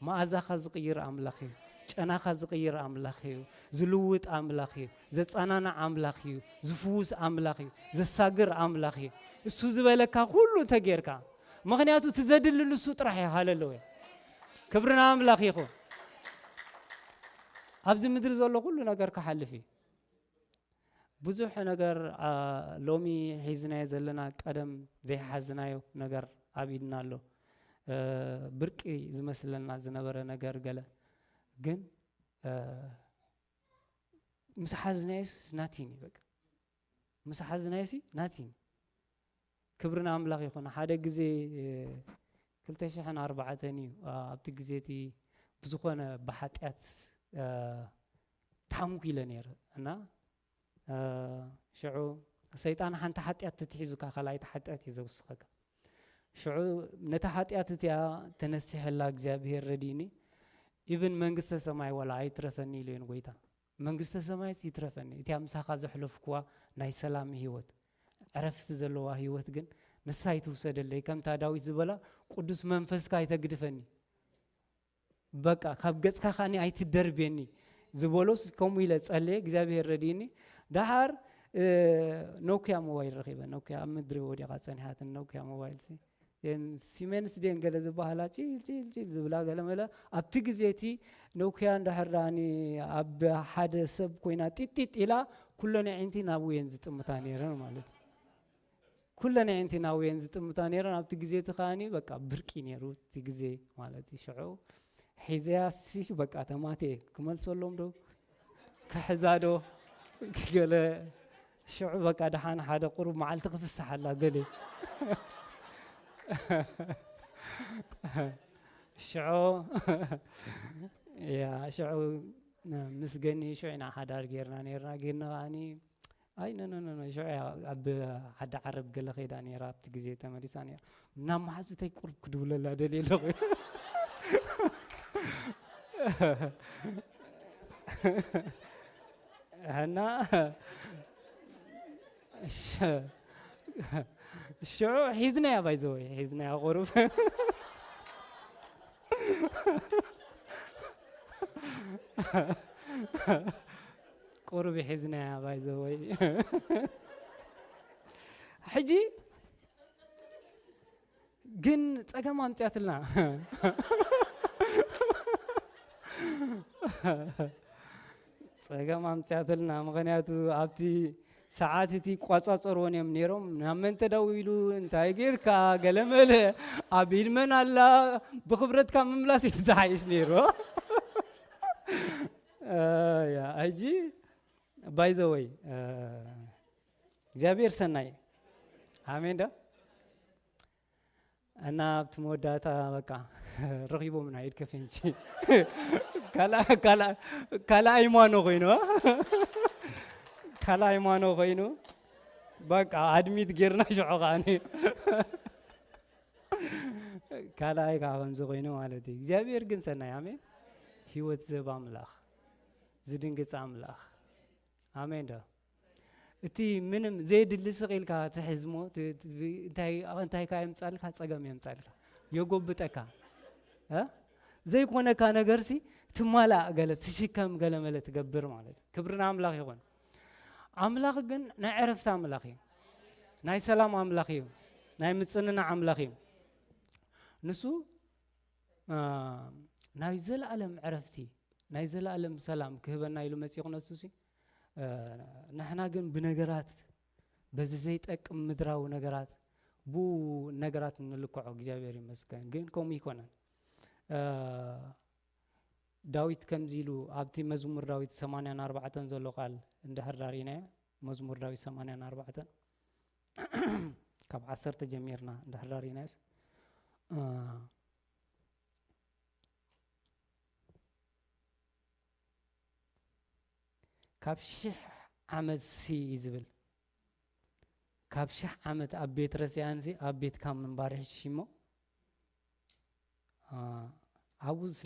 መኣዛኻ ዝቕይር ኣምላኽ እዩ። ጨናኻ ዝቕይር ኣምላኽ እዩ። ዝልውጥ ኣምላኽ እዩ። ዘጸናንዕ ኣምላኽ እዩ። ዝፍውስ ኣምላኽ እዩ። ዘሳግር ኣምላኽ እዩ። እሱ ዝበለካ ኩሉ እንተጌርካ፣ ምኽንያቱ እቲ ዘድሊ ንሱ ጥራሕ እዩ። ሃሌሉያ። ክብሪ ንኣምላኽ ይኹን። ኣብዚ ምድሪ ዘሎ ኩሉ ነገር ክሓልፍ እዩ። ብዙሕ ነገር ሎሚ ሒዝናዮ ዘለና ቀደም ዘይሓዝናዮ ነገር ኣብ ኢድና ኣሎ። ብርቂ ዝመስለና ዝነበረ ነገር ገለ ግን ምስ ሓዝናዮስ ናቲን እዩ በቃ። ምስ ሓዝናዮሲ ናቲን። ክብሪ ንኣምላኽ ይኹን። ሓደ ግዜ ክልተ ሽሕን ኣርባዕተን እዩ። ኣብቲ ግዜ እቲ ብዝኾነ ብሓጢኣት ታንኩ ኢለ ነይረ እና ሽዑ ሰይጣን ሓንቲ ሓጢኣት ተትሒዙካ ካልኣይቲ ሓጢኣት እዩ ዘውስኸካ። ሽዑ ነታ ሓጢኣት እቲኣ ተነሲሐላ እግዚኣብሔር ረዲእኒ። ኢብን መንግስተ ሰማይ ዋላ ኣይትረፈኒ ኢሉ እዩ ንጎይታ። መንግስተ ሰማይስ ይትረፈኒ እቲኣ ምሳኻ ዘሕለፍኩዋ ናይ ሰላም ህይወት ዕረፍቲ ዘለዋ ህይወት ግን ንሳ ይትውሰደለይ። ከምታ ዳዊት ዝበላ ቅዱስ መንፈስካ ኣይተግድፈኒ። በቃ ካብ ገጽካ ከኣኒ ኣይትደርብየኒ ዝበሎስ ከምኡ ኢለ ጸልየ እግዚኣብሔር ረድእኒ። ደሓር ኖኪያ ሞባይል ረኺበ። ኖኪያ ኣብ ምድሪ ወዲቓ ጸኒሓትን ኖኪያ ሞባይል ሲ ሲሜንስ ድየን ገለ ዝበሃላ ጪል ጪል ጪል ዝብላ ገለ መለ ኣብቲ ግዜ እቲ ኖኪያ እንድሕር ደኣኒ ኣብ ሓደ ሰብ ኮይና ጢጢጥ ኢላ ኩለን ኣዒንቲ ናብኡ እየን ዝጥምታ ነይረን ማለት እዩ። ኩለን ኣዒንቲ ናብኡ እየን ዝጥምታ ነይረን። ኣብቲ ግዜ እቲ ከኣኒ በቃ ብርቂ ነይሩ እቲ ግዜ ማለት እዩ። ሽዑ ሒዘያ ሲ በቃ ተማቴ ክመልሰሎም ዶ ክሕዛ ዶ ገለ ሽዑ በቃ ደሓን ሓደ ቁሩብ መዓልቲ ክፍስሓላ ገለ ሽዑ ያ ሽዑ ምስ ገኒ ሽዑ ኢና ሓዳር ጌርና ነይርና። ገኒ ከኣኒ ኣይ ኖ ኖ ኖ ሽዑ እያ ኣብ ዓዲ ዓረብ ገለ ከይዳ ነይራ ኣብቲ ግዜ ተመሊሳ ነይራ። ናብ መሓዙተይ ቁሩብ ክድውለላ ደልየ ኣለኹ እና ሽዑ ሒዝናያ ባይዘወይ ሒዝናያ ቁሩብ ቁሩብ ሒዝናያ ባይዘወይ ሕጂ ግን ጸገም ኣምጽያትልና ጸገም ኣምጽያትልና ምኽንያቱ ኣብቲ ሰዓት እቲ ይቋጻጸርዎን እዮም ነይሮም። ናብ መን ተደዊሉ እንታይ ጌርካ ገለመለ ኣብ ኢድ መን ኣላ ብኽብረትካ ምምላስ እዩ ዝሓይሽ ነይሩ። ሕጂ ባይዘወይ እግዚኣብሔር ሰናይ ኣሜን ዶ እና ኣብቲ መወዳእታ በቃ ረኺቦምና ኢድ ከፍንጂ ካልኣይ ማኖ ኮይኑ ካልኣይ ማኖ ኮይኑ በቃ ኣድሚት ጌርና ሽዑ ከዓኒ ካልኣይ ከዓ ከምዚ ኮይኑ ማለት እዩ። እግዚኣብሔር ግን ሰናይ ኣሜን። ህይወት ዝህብ ኣምላኽ ዝድንግፅ ኣምላኽ ኣሜን ዶ እቲ ምንም ዘየድሊ ስቕ ኢልካ ትሕዝሞ እንታይ እንታይ ካ የምጻልካ ጸገም የምጻልካ የጎብጠካ እ ዘይኮነካ ነገርሲ ትማላእ ገለ ትሽከም ገለ መለ ትገብር ማለት እዩ። ክብሪ ንኣምላኽ ይኹን። ኣምላኽ ግን ናይ ዕረፍቲ ኣምላኽ እዩ። ናይ ሰላም ኣምላኽ እዩ። ናይ ምጽንናዕ ኣምላኽ እዩ። ንሱ ናይ ዘለኣለም ዕረፍቲ ናይ ዘለኣለም ሰላም ክህበና ኢሉ መጺኡ ክነሱ ሲ ንሕና ግን ብነገራት በዚ ዘይጠቅም ምድራዊ ነገራት ብኡ ነገራት ንልክዖ እግዚኣብሔር ይመስገን። ግን ከምኡ ይኮነን። ዳዊት ከምዚ ኢሉ ኣብቲ መዝሙር ዳዊት ሰማንያን ኣርባዕተን ዘሎ ቃል እንድሕር ዳሪናዮ መዝሙር ዳዊት ሰማንያን ኣርባዕተን ካብ ዓሰርተ ጀሚርና እንድሕር ዳሪናዮስ ካብ ሽሕ ዓመት ሲ እዩ ዝብል። ካብ ሽሕ ዓመት ኣብ ቤት ረሲኣንሲ ኣብ ቤት ካብ ምንባር ሽሞ ኣቡስ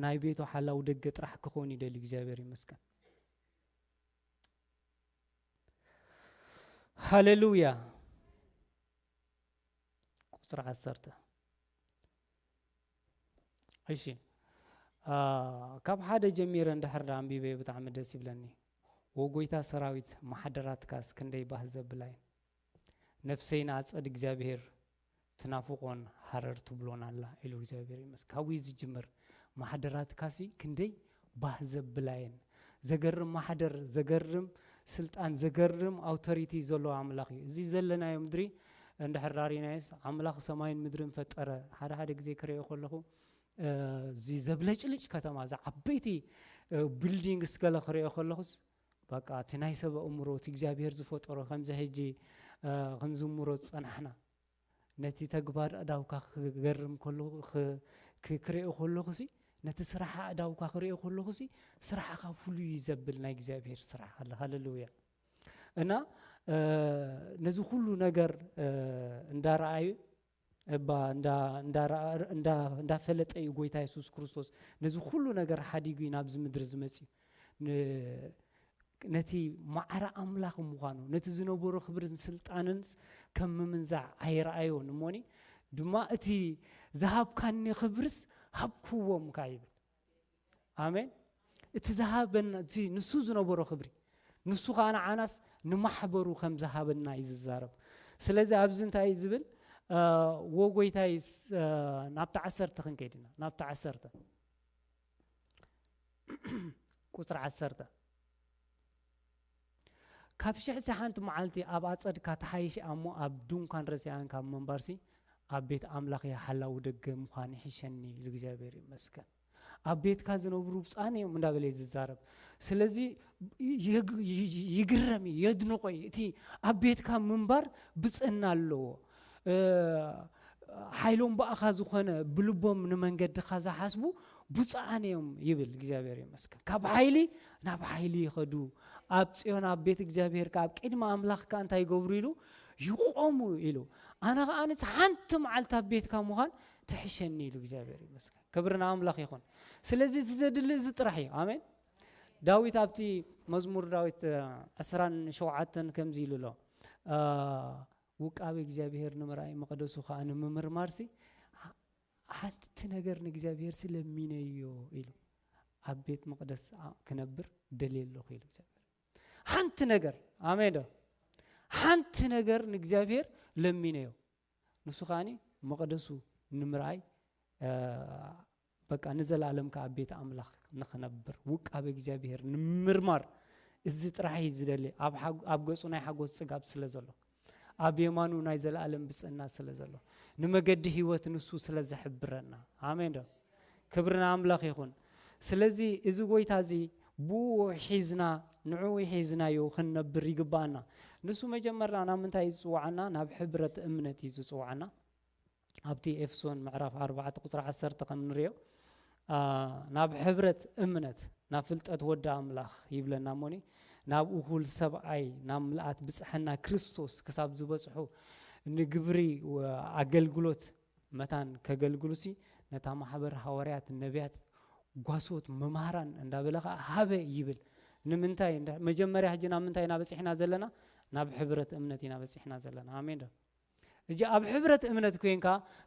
ናይ ቤቱ ሓላው ደገ ጥራሕ ክኾን ይደሊ እግዚኣብሔር ይመስገን። ሃሌሉያ። ቁፅሪ ዓሰርተ። እሺ ካብ ሓደ ጀሚረ እንድሕር ዳ ኣንቢበ ብጣዕሚ ደስ ይብለኒ። ወጎይታ ሰራዊት ማሕደራትካስ ክንደይ ባህ ዘብላ እየን። ነፍሰይ ንኣጸድ እግዚኣብሔር ትናፍቆን ሃረር ትብሎን ኣላ ኢሉ እግዚኣብሔር ይመስገን። ካብኡ ዝጅምር ማሕደራትካሲ ክንደይ ባህ ዘብላ እየን። ዘገርም ማሕደር፣ ዘገርም ስልጣን፣ ዘገርም ኣውቶሪቲ ዘለዎ ኣምላኽ እዩ። እዚ ዘለናዮ ምድሪ እንድሕር ራሪናዮስ ኣምላኽ ሰማይን ምድርን ፈጠረ። ሓደ ሓደ ግዜ ክርእዮ ከለኹ እዚ ዘብለጭልጭ ከተማ፣ እዚ ዓበይቲ ቢልዲንግስ ገለ ክርእዮ ከለኹስ በቃ እቲ ናይ ሰብ ኣእምሮ እቲ እግዚኣብሔር ዝፈጠሮ ከምዚ ሕጂ ክንዝምሮ ዝጸናሕና ነቲ ተግባር ኣእዳውካ ክገርም ከሎ ክርእዮ ከለኹሲ ነቲ ስራሕ ኣእዳውካ ክርእዮ ከለኹሲ ስራሕኻ ፍሉይ እዩ ዘብል ናይ እግዚኣብሔር ስራሕ ኣለ። ሃሌሉያ። እና ነዚ ኩሉ ነገር እንዳረኣዩ እባ እንዳፈለጠ እዩ ጎይታ የሱስ ክርስቶስ ነዚ ኩሉ ነገር ሓዲጉ እዩ ናብዚ ምድሪ ዝመፅእ እዩ። ነቲ ማዕረ ኣምላኽ ምዃኑ ነቲ ዝነበሮ ክብርን ስልጣንን ከም ምምንዛዕ ኣይረኣዮን እሞኒ ድማ እቲ ዝሃብካኒ ክብርስ ሃብክዎም ካ ይብል። ኣሜን። እቲ ዝሃበና እቲ ንሱ ዝነበሮ ክብሪ ንሱ ከዓ ንዓናስ ንማሕበሩ ከም ዝሃበና እዩ ዝዛረብ። ስለዚ ኣብዚ እንታይ እዩ ዝብል? ወጎይታይ ናብቲ ዓሰርተ ክንከይድ ኢና። ናብቲ ዓሰርተ ቁፅሪ ዓሰርተ ካብ ሽሕሲ ሓንቲ መዓልቲ ኣብ ኣፀድካ ተሓይሽ እሞ ኣብ ድንኳን ረሲኣን ካብ መንባርሲ ኣብ ቤት ኣምላኽ ሓላዊ ደገ ምዃን ይሕሸኒ ኢሉ እግዚኣብሔር ይመስገን። ኣብ ቤትካ ዝነብሩ ብፁዓን እዮም እንዳበለ እዩ ዝዛረብ። ስለዚ ይግ- ይ- ይግረም እዩ፣ የድንቆ እዩ። እቲ ኣብ ቤትካ ምንባር ብፅዕና ኣለዎ። እ፣ ሓይሎም ብኣኻ ዝኾነ ብልቦም ንመንገድኻ ዝሓስቡ ብፁዓን እዮም ይብል እግዚኣብሔር ይመስገን። ካብ ሓይሊ ናብ ሓይሊ ይኸዱ፣ ኣብ ፅዮን ኣብ ቤት እግዚኣብሔር ከዓ ኣብ ቅድሚ ኣምላኽካ እንታይ ይገብሩ ኢሉ ይቆሙ ኢሉ። ኣነ ከዓ ሓንቲ መዓልቲ ኣብ ቤትካ ምዃን ትሕሸኒ ኢሉ እግዚኣብሔር ይመስገን። ክብሪ ንኣምላኽ ይኹን። ስለዚ እዚ ዘድሊ እዚ ጥራሕ እዩ። ኣሜን። ዳዊት ኣብቲ መዝሙር ዳዊት ዕስራን ሸውዓተን ከምዚ ኢሉ ኣሎ፣ ውቃቤ እግዚኣብሔር ንምርኣይ መቕደሱ ከዓ ንምምርማርሲ ሓንቲ ነገር ንእግዚኣብሔር ስለሚነዮ ኢሉ፣ ኣብ ቤት መቕደስ ክነብር ደልየ ኣለኹ ኢሉ እግዚኣብሔር። ሓንቲ ነገር፣ ኣሜን ዶ? ሓንቲ ነገር ንእግዚኣብሔር ለሚነዮ። ንሱ ከዓኒ መቕደሱ ንምርኣይ፣ በቃ ንዘለኣለም ከኣ ቤት ኣምላኽ ንኽነብር፣ ውቃበ እግዚኣብሔር ንምርማር፣ እዚ ጥራሕ እዩ ዝደሊ። ኣብ ሓጎ-፣ ኣብ ገጹ ናይ ሓጎስ ጽጋብ ስለ ዘሎ፣ ኣብ የማኑ ናይ ዘለኣለም ብጽዕና ስለ ዘሎ፣ ንመገዲ ህይወት ንሱ ስለ ዝሕብረና። ኣሜን ዶ? ክብሪ ንኣምላኽ ይኹን። ስለዚ እዚ ጎይታ እዚ ብኡ ሒዝና፣ ንዕኡ ሒዝናዮ ክንነብር ይግባኣና። ንሱ መጀመርያ ናብ ምንታይ እዩ ዝጽውዓና? ናብ ሕብረት እምነት እዩ ዝጽውዓና። ኣብቲ ኤፌሶን ምዕራፍ ኣርባዕተ ቁጽሪ ዓሰርተ ከም ንሪኦ፣ ኣ፣ ናብ ሕብረት እምነት፣ ናብ ፍልጠት ወዲ ኣምላኽ ይብለና እሞኒ፣ ናብ እኹል ሰብኣይ፣ ናብ ምልኣት ብጽሕና ክርስቶስ ክሳብ ዝበጽሑ ንግብሪ ወ-፣ ኣገልግሎት መታን ከገልግሉሲ ነታ ማሕበር ሃዋርያት፣ ነቢያት፣ ጓሶት፣ መምሃራን እንዳበለ ኸዓ ሃበ ይብል። ንምንታይ እንዳ-፣ መጀመርያ ሕጂ ናብ ምንታይ ኢና በጺሕና ዘለና? ናብ ሕብረት እምነት ኢና በጺሕና ዘለና። ኣሜን ዶ? እጂ ኣብ ሕብረት እምነት ኮይንካ፣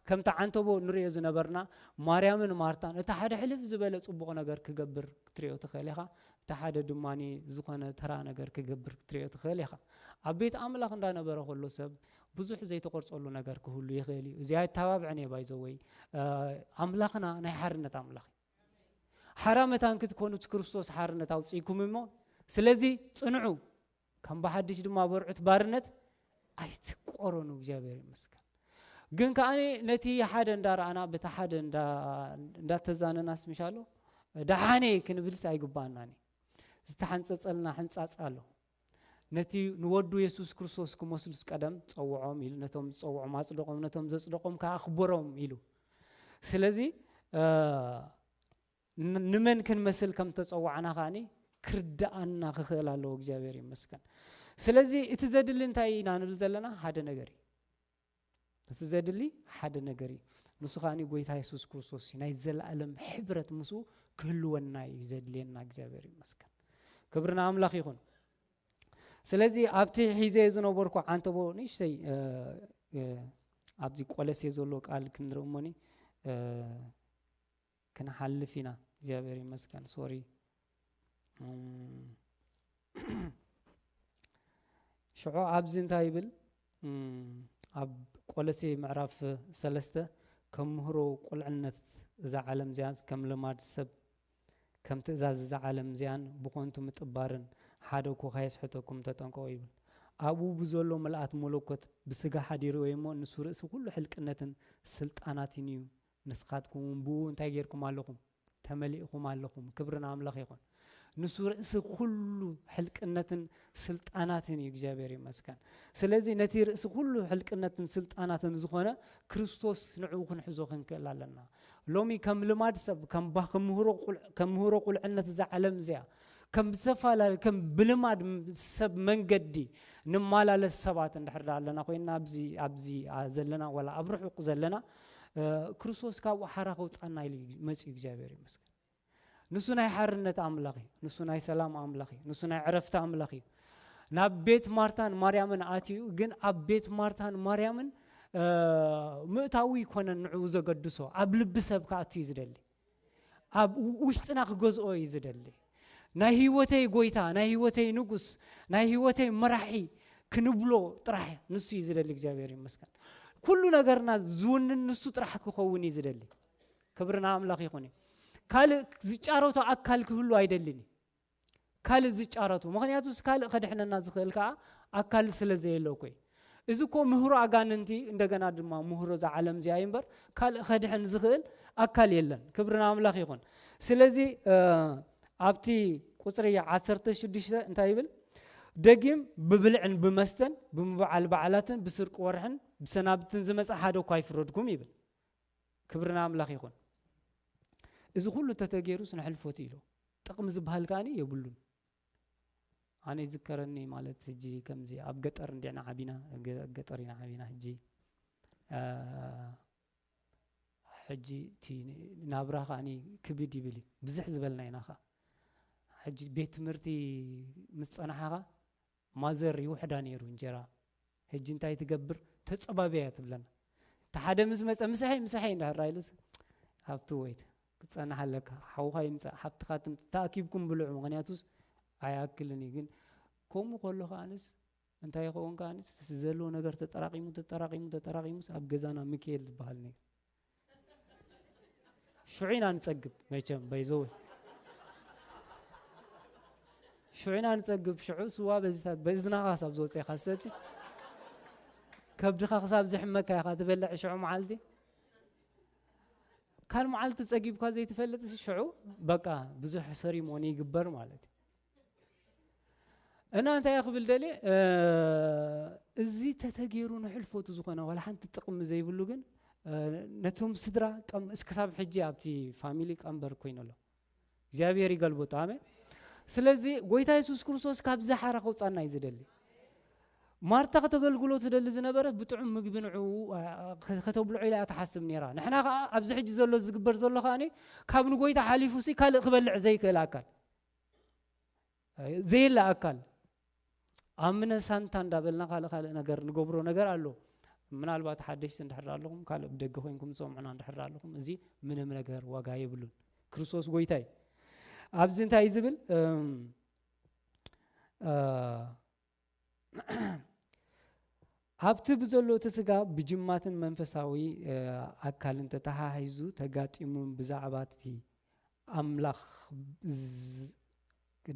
ከምቲ ዓንተቦ ንሪኦ ዝነበርና፣ ማርያምን ማርታን፣ እቲ ሓደ ሕልፍ ዝበለ ጽቡቕ ነገር ክገብር ክትሪኦ ትኽእል ኢኻ፣ እቲ ሓደ ድማ ዝኾነ ተራ ነገር ክገብር ክትሪኦ ትኽእል ኢኻ። ኣብ ቤት ኣምላኽ እንዳነበረ ከሎ ሰብ ብዙሕ ዘይተቆርጸሉ ነገር ክህሉ ይኽእል እዩ። እዚ ኣይተባብዐን እየ ባይዘወይ። ኣምላኽና ናይ ሓርነት ኣምላኽ እዩ። ሓራ መታን ክትኮኑ እቲ ክርስቶስ ሓርነት ኣውፅእኩም እሞ፣ ስለዚ ጽንዑ፣ ከም ብሓድሽ ድማ በርዑት ባርነት ኣይትቆረኑ። እግዚኣብሔር ይመስገን። ግን ከኣ ነቲ ሓደ እንዳረኣና፣ በቲ ሓደ እንዳ-፣ እንዳተዛነናስ ምሻሎ ደሓነ ክንብልስ ኣይግባኣናን እዩ። ዝተሓንጸጸልና ሕንጻጽ ኣሎ። ነቲ ንወዱ የሱስ ክርስቶስ ክመስሉስ ቀደም ጸውዖም ኢሉ፣ ነቶም ዝጸውዖም ኣጽደቖም፣ ነቶም ዘጽደቖም ከኣ ኣኽበሮም ኢሉ። ስለዚ፣ እ፣ ን-፣ ንመን ክንመስል ከም ተጸዋዕና ከኣኒ ክርድኣና ክኽእል ኣለዎ። እግዚኣብሔር ይመስገን። ስለዚ እቲ ዘድሊ እንታይ ኢና ንብል ዘለና? ሓደ ነገር እዩ። እቲ ዘድሊ ሓደ ነገር እዩ። ንሱ ከኣኒ ጎይታ የሱስ ክርስቶስ እዩ። ናይ ዘለኣለም ሕብረት ምስኡ ክህልወና እዩ ዘድልየና። እግዚኣብሔር ይመስገን። ክብሪ ንኣምላኽ ይኹን። ስለዚ ኣብቲ ሒዘ ዝነበርኩ ዓንተቦ ንእሽተይ፣ እ፣ እ፣ ኣብዚ ቆለሴ ዘሎ ቃል ክንርኢ እሞኒ፣ እ፣ ክንሓልፍ ኢና። እግዚኣብሔር ይመስገን። ሶሪ። እም፣ ሽዑ ኣብዚ እንታይ ይብል? እም፣ ኣብ ቆለሴ ምዕራፍ ሰለስተ፣ ከም ምህሮ ቁልዕነት እዛ ዓለም እዚኣን ከም ልማድ ሰብ፣ ከም ትእዛዝ እዛ ዓለም እዚኣን ብኾንቱ ምጥባርን ሓደ እኮ ካየስሕተኩም ተጠንቀቑ ይብል። ኣብኡ ብዘሎ ምልኣት መለኮት ብስጋ ሓዲሩ እሞ ንሱ ርእሲ ኩሉ ሕልቅነትን ስልጣናትን እዩ። ንስኻትኩም እውን ብኡ እንታይ ጌርኩም ኣለኹም? ተመሊእኹም ኣለኹም። ክብሪ ንኣምላኽ ይኹን። ንሱ ርእሲ ኩሉ ሕልቅነትን ስልጣናትን እዩ። እግዚኣብሔር ይመስገን። ስለዚ ነቲ ርእሲ ኩሉ ሕልቅነትን ስልጣናትን ዝኾነ ክርስቶስ ንዕኡ ክንሕዞ ክንክእል ኣለና። ሎሚ ከም ልማድ ሰብ፣ ከም ባ-፣ ከም ምህሮ ቁል-፣ ከም ምህሮ ቁልዕነት እዛ ዓለም እዚኣ፣ ከም ዝተፈላለየ፣ ከም ብልማድ ም-፣ ሰብ መንገዲ ንመላለስ ሰባት እንድሕር ደኣ ኣለና ኮይንና፣ ኣብዚ፣ ኣብዚ፣ ኣ፣ ዘለና፣ ዋላ ኣብ ርሑቕ ዘለና፣ እ፣ ክርስቶስ ካብኡ ሓራ ከውጻና ኢሉ እዩ መጺኡ። እግዚኣብሔር ይመስገን። ንሱ ናይ ሓርነት ኣምላኽ እዩ። ንሱ ናይ ሰላም ኣምላኽ እዩ። ንሱ ናይ ዕረፍቲ ኣምላኽ እዩ። ናብ ቤት ማርታን ማርያምን ኣትዩ፣ ግን ኣብ ቤት ማርታን ማርያምን፣ እ፣ ምእታዉ ይኮነን ንዕኡ ዘገድሶ፣ ኣብ ልቢ ሰብ ክኣቱ እዩ ዝደሊ። ኣብ ው-፣ ውሽጥና ክገዝኦ እዩ ዝደሊ። ናይ ህይወተይ ጎይታ፣ ናይ ህይወተይ ንጉስ፣ ናይ ህይወተይ መራሒ ክንብሎ ጥራሕ ንሱ እዩ ዝደሊ። እግዚኣብሔር ይመስገን። ኩሉ ነገርና ዝውንን ንሱ ጥራሕ ክኸውን እዩ ዝደሊ። ክብሪ ንኣምላኽ ይኹን እዩ። ካልእ ዝጫረቶ ኣካል ክህሉ ኣይደልን እዩ። ካልእ ዝጫረቱ፣ ምኽንያቱስ ካልእ ከድሕነና ዝኽእል ከኣ ኣካል ስለ ዘየለ እኮ እዩ። እዚ እኮ ምህሮ ኣጋንንቲ፣ እንደገና ድማ ምህሮ እዛ ዓለም እዚኣ እዩ እምበር፣ ካልእ ከድሕን ዝኽእል ኣካል የለን። ክብሪ ንኣምላኽ ይኹን። ስለዚ፣ እ፣ ኣብቲ ቁጽሪ ዓሰርተ ሽዱሽተ እንታይ ይብል? ደጊም ብብልዕን ብመስተን፣ ብምብዓል በዓላትን፣ ብስርቂ ወርሕን፣ ብሰናብትን ዝመጸ ሓደ እኳ ኣይፍረድኩም ይብል። ክብሪ ንኣምላኽ ይኹን። እዚ ኩሉ ተተገይሩስ ንሕልፎት ኢሉ። ጥቕሚ ዝበሃል ከኣኒ የብሉን። ኣነ ይዝከረኒ ማለት፣ ሕጂ ከምዚ ኣብ ገጠር እንዲዕና ዓቢና፣ ገ-፣ ገጠር ኢና ዓቢና። ሕጂ፣ አ፣ ሕጂ እቲ ናብራ ከኣኒ ክብድ ይብል እዩ። ብዝሕ ዝበልና ኢና ኸኣ። ሕጂ ቤት ትምህርቲ ምስ ጸናሕኻ፣ ማዘር ይውሕዳ ነይሩ እንጀራ። ሕጂ እንታይ ትገብር? ተጸባብያ እያ ትብለና። እቲ ሓደ ምስ መጸ፣ "ምሳሐይ፣ ምሳሐይ" እንዳህራ ኢሉስ፣ "ሃብቲ ወይት፣ ክትጸንሕ ኣለካ። ሓውኻ ይምጻእ፣ ሓብትኻ ትምጻእ፣ ተኣኪብኩም ብልዑ፣ ምኽንያቱስ ኣይኣክልን እዩ።" ግን ከምኡ ከሎ ከኣንስ፣ እንታይ ይኸውን ከኣንስ፣ ዘሎ ነገር ተጠራቒሙ፣ ተጠራቒሙ፣ ተጠራቒሙስ ኣብ ገዛና ሚካኤል ዝበሃል ነገር። ሽዑ ኢና ንጸግብ፣ መቸም፣ በይዘወይ። ሽዑ ኢና ንጸግብ፣ ሽዑ ስዋ በዚታት፣ በእዝናኻ ሳብ ዝወጸኻ ሰቲ። ከብድኻ ክሳብ ዝሕመካ ኢኻ ትበልዕ ሽዑ መዓልቲ። ካል መዓልቲ ጸጊብካ ዘይትፈልጥ ሽዑ፣ በቃ፣ ብዙሕ ሰሪሞኒ ይግበር ማለት እዩ። እና እንታይ እየ ክብል ደልየ፣ እ፣ እዚ ተተገይሩ ንሕልፎቱ ዝኾነ ዋላ ሓንቲ ጥቕሚ ዘይብሉ ግን፣ እ፣ ነቶም ስድራ ቀም-፣ እስክሳብ ሕጂ ኣብቲ ፋሚሊ ቀንበር ኮይኑ ኣሎ። እግዚኣብሔር ይገልብጦ። ኣሜን። ስለዚ ጎይታ የሱስ ክርስቶስ ካብዚ ሓራ ከውጻና እዩ ዝደሊ። ማርታ ከተገልግሎ ትደሊ ዝነበረት ብጥዑም ምግቢ ንዕኡ፣ እ፣ ከ-፣ ከተብልዖ ኢላ እያ ትሓስብ ነይራ። ንሕና ከኣ ኣብዚ ሕጂ ዘሎ ዝግበር ዘሎ ከኣኒ ካብ ንጎይታ ሓሊፉ ሲ ካልእ ክበልዕ ዘይክእል ኣካል። ዘየለ ኣካል ኣብ ምነ ሳንታ እንዳበልና ካልእ ካልእ ነገር ንገብሮ ነገር ኣሎ። ምናልባት ሓደሽቲ እንድሕር ኣለኹም፣ ካልእ ብደገ ኮይንኩም ትሰምዑና እንድሕር ኣለኹም፣ እዚ ምንም ነገር ዋጋ የብሉን። ክርስቶስ ጎይታ እዩ። ኣብዚ እንታይ እዩ ዝብል? እም፣ እ፣ ኣብቲ ብዘሎ እቲ ስጋ ብጅማትን መንፈሳዊ፣ እ፣ ኣካልን ተተሓሒዙ ተጋጢሙ ብዛዕባ እቲ ኣምላኽ ዝ-፣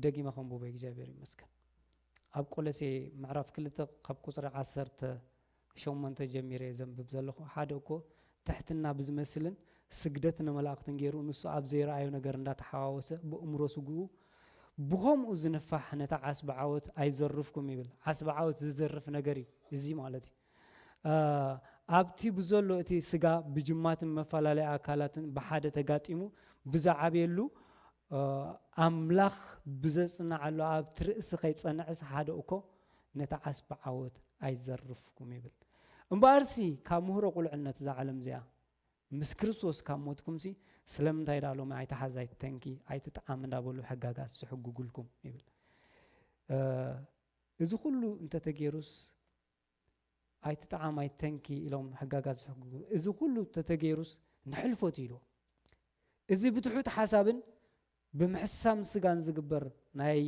ደጊመ ከንብቦ እግዚኣብሔር ይመስገን። ኣብ ቆሎሴ ምዕራፍ ክልተ ካብ ቁጽሪ ዓሰርተ ሸሞንተ ጀሚረ ዘንብብ ዘለኹ፣ ሓደ እኮ ትሕትና ብዝመስልን ስግደት ንመላእክትን ገይሩ ንሱ ኣብ ዘይረኣዮ ነገር እንዳተሓዋወሰ ብእምሮ ስግኡ ብኸምኡ ዝንፋሕ ነታ ዓስቢ ዓወት ኣይዘርፍኩም ይብል። ዓስቢ ዓወት ዝዘርፍ ነገር እዩ እዚ ማለት እዩ። እ፣ ኣብቲ ብዘሎ እቲ ስጋ ብጅማትን መፈላለይ ኣካላትን ብሓደ ተጋጢሙ ብዝዓብየሉ፣ እ፣ ኣምላኽ ብዘጽንዓሉ ኣብቲ ርእሲ ከይጸንዕስ ሓደ እኮ ነቲ ዓስቢ ዓወት ኣይዘርፍኩም ይብል። እምበኣርሲ ካብ ምህሮ ቁልዕነት እዛ ዓለም እዚኣ ምስ ክርስቶስ ካብ ሞትኩምሲ ስለምንታይ ደኣ ሎሚ ኣይትሓዝ ኣይትተንኪ ኣይትጥዓም እንዳበሉ ሕጋጋት ዝሕግጉልኩም ይብል። እ፣ እዚ ኩሉ እንተተገይሩስ ኣይትጥዓም ኣይትተንኪ ኢሎም ሕጋጋት ዝሕግጉ፣ እዚ ኩሉ ተተገይሩስ ንሕልፎት ኢልዎ። እዚ ብትሑት ሓሳብን ብምሕሳም ስጋን ዝግበር ናይ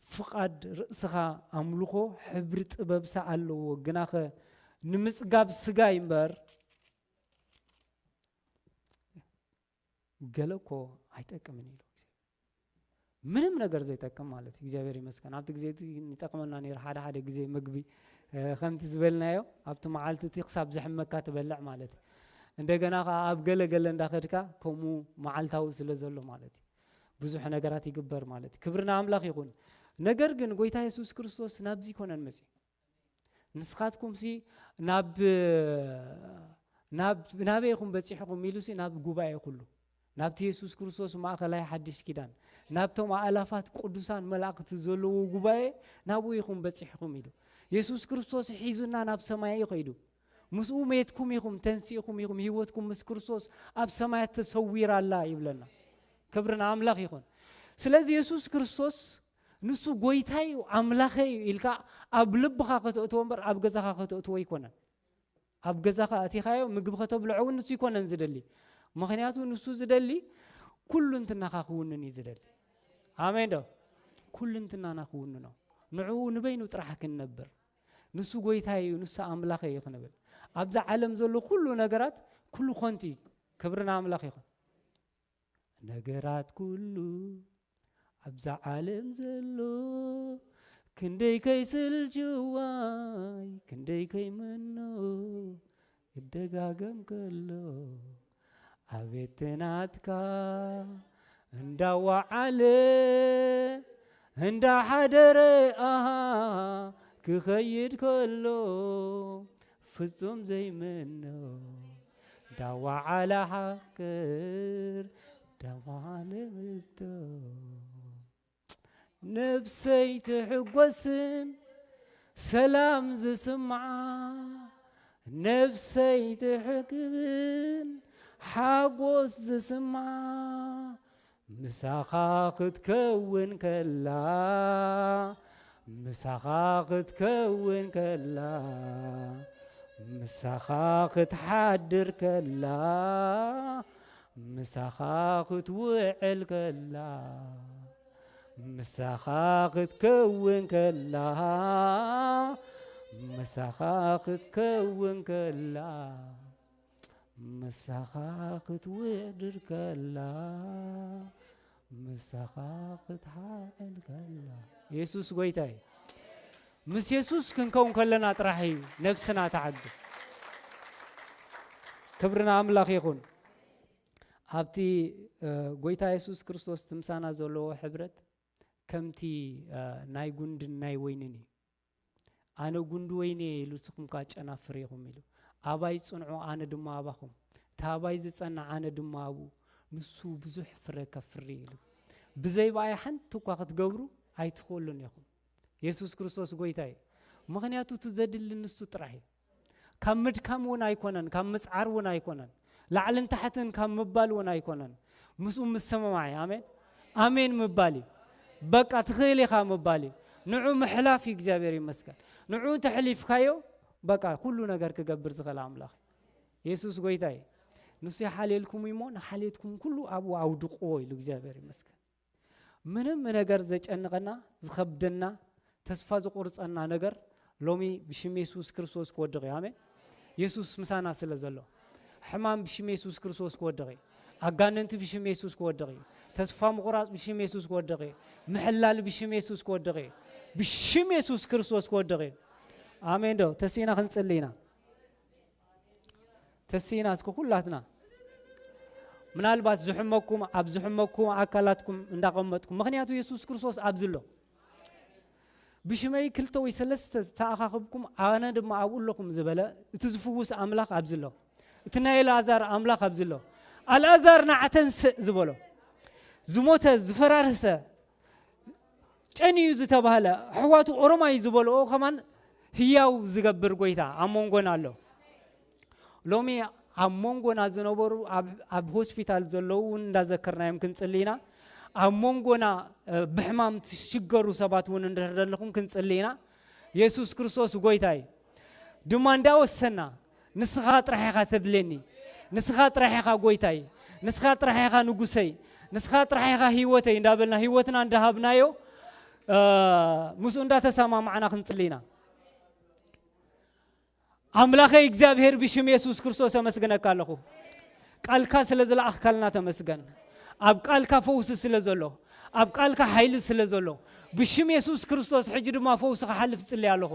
ፍቓድ ርእስኻ ኣምልኾ ሕብሪ ጥበብሳ ኣለዎ፣ ግናኸ ንምጽጋብ ስጋ እዩ እምበር ገለ እኮ ኣይጠቅምን ኢሉ። ምንም ነገር ዘይጠቅም ማለት እዩ። እግዚኣብሔር ይመስገን። ኣብቲ ግዜ እቲ ይጠቅመና ነይሩ። ሓደ ሓደ ግዜ ምግቢ፣ እ፣ ከምቲ ዝበልናዮ ኣብቲ መዓልቲ እቲ ክሳብ ዘሕመካ ትበልዕ ማለት እዩ። እንደገና ከኣ ኣብ ገለ ገለ እንዳኸድካ ከምኡ መዓልታዊ ስለ ዘሎ ማለት እዩ። ብዙሕ ነገራት ይግበር ማለት እዩ። ክብሪ ንኣምላኽ ይኹን። ነገር ግን ጎይታ የሱስ ክርስቶስ ናብዚ ይኮነን መጺኡ። ንስኻትኩምሲ ናብ፣ ናብ፣ ናበይ ኢኹም በጺሕኩም ኢሉሲ ናብ ጉባኤ ኩሉ፣ ናብቲ የሱስ ክርስቶስ ማእከላይ ሓድሽ ኪዳን፣ ናብቶም ኣእላፋት ቅዱሳን መላእክቲ ዘለዎ ጉባኤ ናብኡ ኢኹም በጺሕኩም ኢሉ። የሱስ ክርስቶስ ሒዙና ናብ ሰማይ እዩ ከይዱ። ምስኡ ሜትኩም ኢኹም፣ ተንሲእኩም ኢኹም፣ ህይወትኩም ምስ ክርስቶስ ኣብ ሰማያት ተሰዊራ ኣላ ይብለና። ክብሪ ንኣምላኽ ይኹን። ስለዚ የሱስ ክርስቶስ ንሱ ጎይታይ እዩ፣ ኣምላኸይ እዩ ኢልካ ኣብ ልብኻ ከተእትዎ እምበር ኣብ ገዛኻ ከተእትዎ ኣይኮነን። ኣብ ገዛኻ ኣቲኻዮ ምግቢ ከተብልዖ እውን ንሱ ኣይኮነን ዝደሊ። ምኽንያቱ ንሱ ዝደሊ ኩሉ እንትናኻ ክውንን እዩ ዝደሊ። ኣሜን ዶ? ኩሉ እንትናና ክውንኖ። ንዕኡ ንበይኑ ጥራሕ ክንነብር። ንሱ ጎይታይ እዩ፣ ንሱ ኣምላኸይ እዩ ክንብል። ኣብዛ ዓለም ዘሎ ኩሉ ነገራት ኩሉ ኮንቲ እዩ። ክብሪ ንኣምላኽ ይኹን። ነገራት ኩሉ ኣብዛ ዓለም ዘሎ ክንደይ ከይስልችዋይ ክንደይ ከይመኖ ክደጋገም ከሎ ኣቤት ናትካ እንዳዋዓለ እንዳሓደረ ኣሃ ክኸይድ ከሎ ፍጹም ዘይመኖ ዳዋዓለ ሓቅር ዳዋዓለ ምቶ ነብሰይ ትሕጎስን ሰላም ዝስምዓ ነብሰይ ትሕክብን ሓጎስ ዝስምዓ ምሳኻ ክትከውን ከላ ምሳኻ ክትከውን ከላ ምሳኻ ክትሓድር ከላ ምሳኻ ክትውዕል ከላ ምሳኻ ክትከውን ከላ ምሳኻ ክትከውን ከላ ምሳኻ ክትውዕድር ከላ ምሳኻ ክትሓዕል ከላ የሱስ ጎይታ እዩ። ምስ የሱስ ክንከውን ከለና ጥራሕ እዩ ነብስና ትዓግብ። ክብሪ ንኣምላኽ ይኹን። ኣብቲ፣ እ፣ ጎይታ የሱስ ክርስቶስ ትምሳና ዘለዎ ሕብረት ከምቲ፣ እ፣ ናይ ጉንድን ናይ ወይንን እዩ። ኣነ ጉንዲ ወይኒ እየ ኢሉ ንስኹም ከኣ ጨናፍር ኢኹም ኢሉ። ኣባይ ጽንዑ ኣነ ድማ ኣባኹም። እቲ ኣባይ ዝጸንዕ ኣነ ድማ ኣብኡ ንሱ ብዙሕ ፍረ ከፍሪ ኢሉ። ብዘይ ብኣይ ሓንቲ እኳ ክትገብሩ ኣይትኽእሉን ኢኹም። የሱስ ክርስቶስ ጎይታ እዩ። ምኽንያቱ እቲ ዘድሊ ንሱ ጥራሕ እዩ። ካብ ምድካም እውን ኣይኮነን፣ ካብ ምጽዓር እውን ኣይኮነን፣ ላዕልን ታሕትን ካብ ምባል እውን ኣይኮነን። ምስኡ ምስምማዕ እዩ። ኣሜን፣ ኣሜን ምባል እዩ። በቃ ትኽእል ኢኻ ምባል እዩ። ንዑ ምሕላፍ እዩ። እግዚኣብሔር ይመስገን። ንዑ እንተሕሊፍካዮ በቃ ኩሉ ነገር ክገብር ዝኽእል ኣምላኽ እዩ። የሱስ ጎይታ እዩ። ንሱ ይሓልየልኩም እዩ እሞ ንሓልየትኩም ኩሉ ኣብኡ ኣውድቕዎ ኢሉ እግዚኣብሔር ይመስገን። ምንም ነገር ዘጨንቐና፣ ዝኸብደና፣ ተስፋ ዝቑርጸና ነገር ሎሚ ብሽም የሱስ ክርስቶስ ክወድቕ እዩ። ኣሜን። የሱስ ምሳና ስለ ዘሎ ሕማም ብሽም የሱስ ክርስቶስ ክወድቕ እዩ። ኣጋንንቲ ብሽም የሱስ ክወድቕ እዩ። ተስፋ ምቑራጽ ብሽም የሱስ ክወድቕ እዩ። ምሕላል ብሽም የሱስ ክወድቕ እዩ። ብሽም የሱስ ክርስቶስ ክወድቕ እዩ። ኣሜን ዶ? ተሲና ክንጽሊ ኢና። ተሲና እስከ ኩላትና ምናልባት ዝሕመኩም ኣብ ዝሕመኩም ኣካላትኩም እንዳቐመጥኩም፣ ምኽንያቱ የሱስ ክርስቶስ ኣብዚ ኣሎ። ብሽመይ ክልተ ወይ ሰለስተ ዝተኣኻኽብኩም ኣነ ድማ ኣብኡ ኣለኹም ዝበለ እቲ ዝፍውስ ኣምላኽ ኣብዚ ኣሎ። እቲ ናይ ኣልኣዛር ኣምላኽ ኣብዚ ኣሎ። ኣልኣዛር ንዓ ተንስእ ዝበሎ፣ ዝሞተ ዝፈራርሰ ጨንዩ ዝተባህለ ኣሕዋቱ ኦሮማይ ዝበልኦ ከማን ህያው ዝገብር ጎይታ ኣብ መንጎና ኣሎ። ሎሚ ኣብ መንጎና ዝነበሩ ኣብ፣ ኣብ ሆስፒታል ዘለዉ እውን እንዳዘከርናዮም ክንጽሊ ኢና። ኣብ መንጎና እ፣ ብሕማም ትሽገሩ ሰባት እውን እንድሕር ዘለኹም ክንጽሊ ኢና። የሱስ ክርስቶስ ጎይታ እዩ። ድማ እንዳወሰና ንስኻ ጥራሕ ኢኻ ተድልየኒ፣ ንስኻ ጥራሕ ኢኻ ጎይታይ፣ ንስኻ ጥራሕ ኢኻ ንጉሰይ፣ ንስኻ ጥራሕ ኢኻ ህይወተይ እንዳበልና ህይወትና እንዳሃብናዮ እ፣ ምስኡ እንዳተሰማማዕና ክንጽሊ ኢና። ኣምላኸይ እግዚኣብሔር ብሽም የሱስ ክርስቶስ ኣመስግነካ ኣለኹ። ቃልካ ስለ ዝለኣኽካልና ተመስገን። ኣብ ቃልካ ፈውሲ ስለ ዘሎ፣ ኣብ ቃልካ ሓይሊ ስለ ዘሎ፣ ብሽም የሱስ ክርስቶስ ሕጂ ድማ ፈውሲ ክሓልፍ ጽልይ ኣለኹ።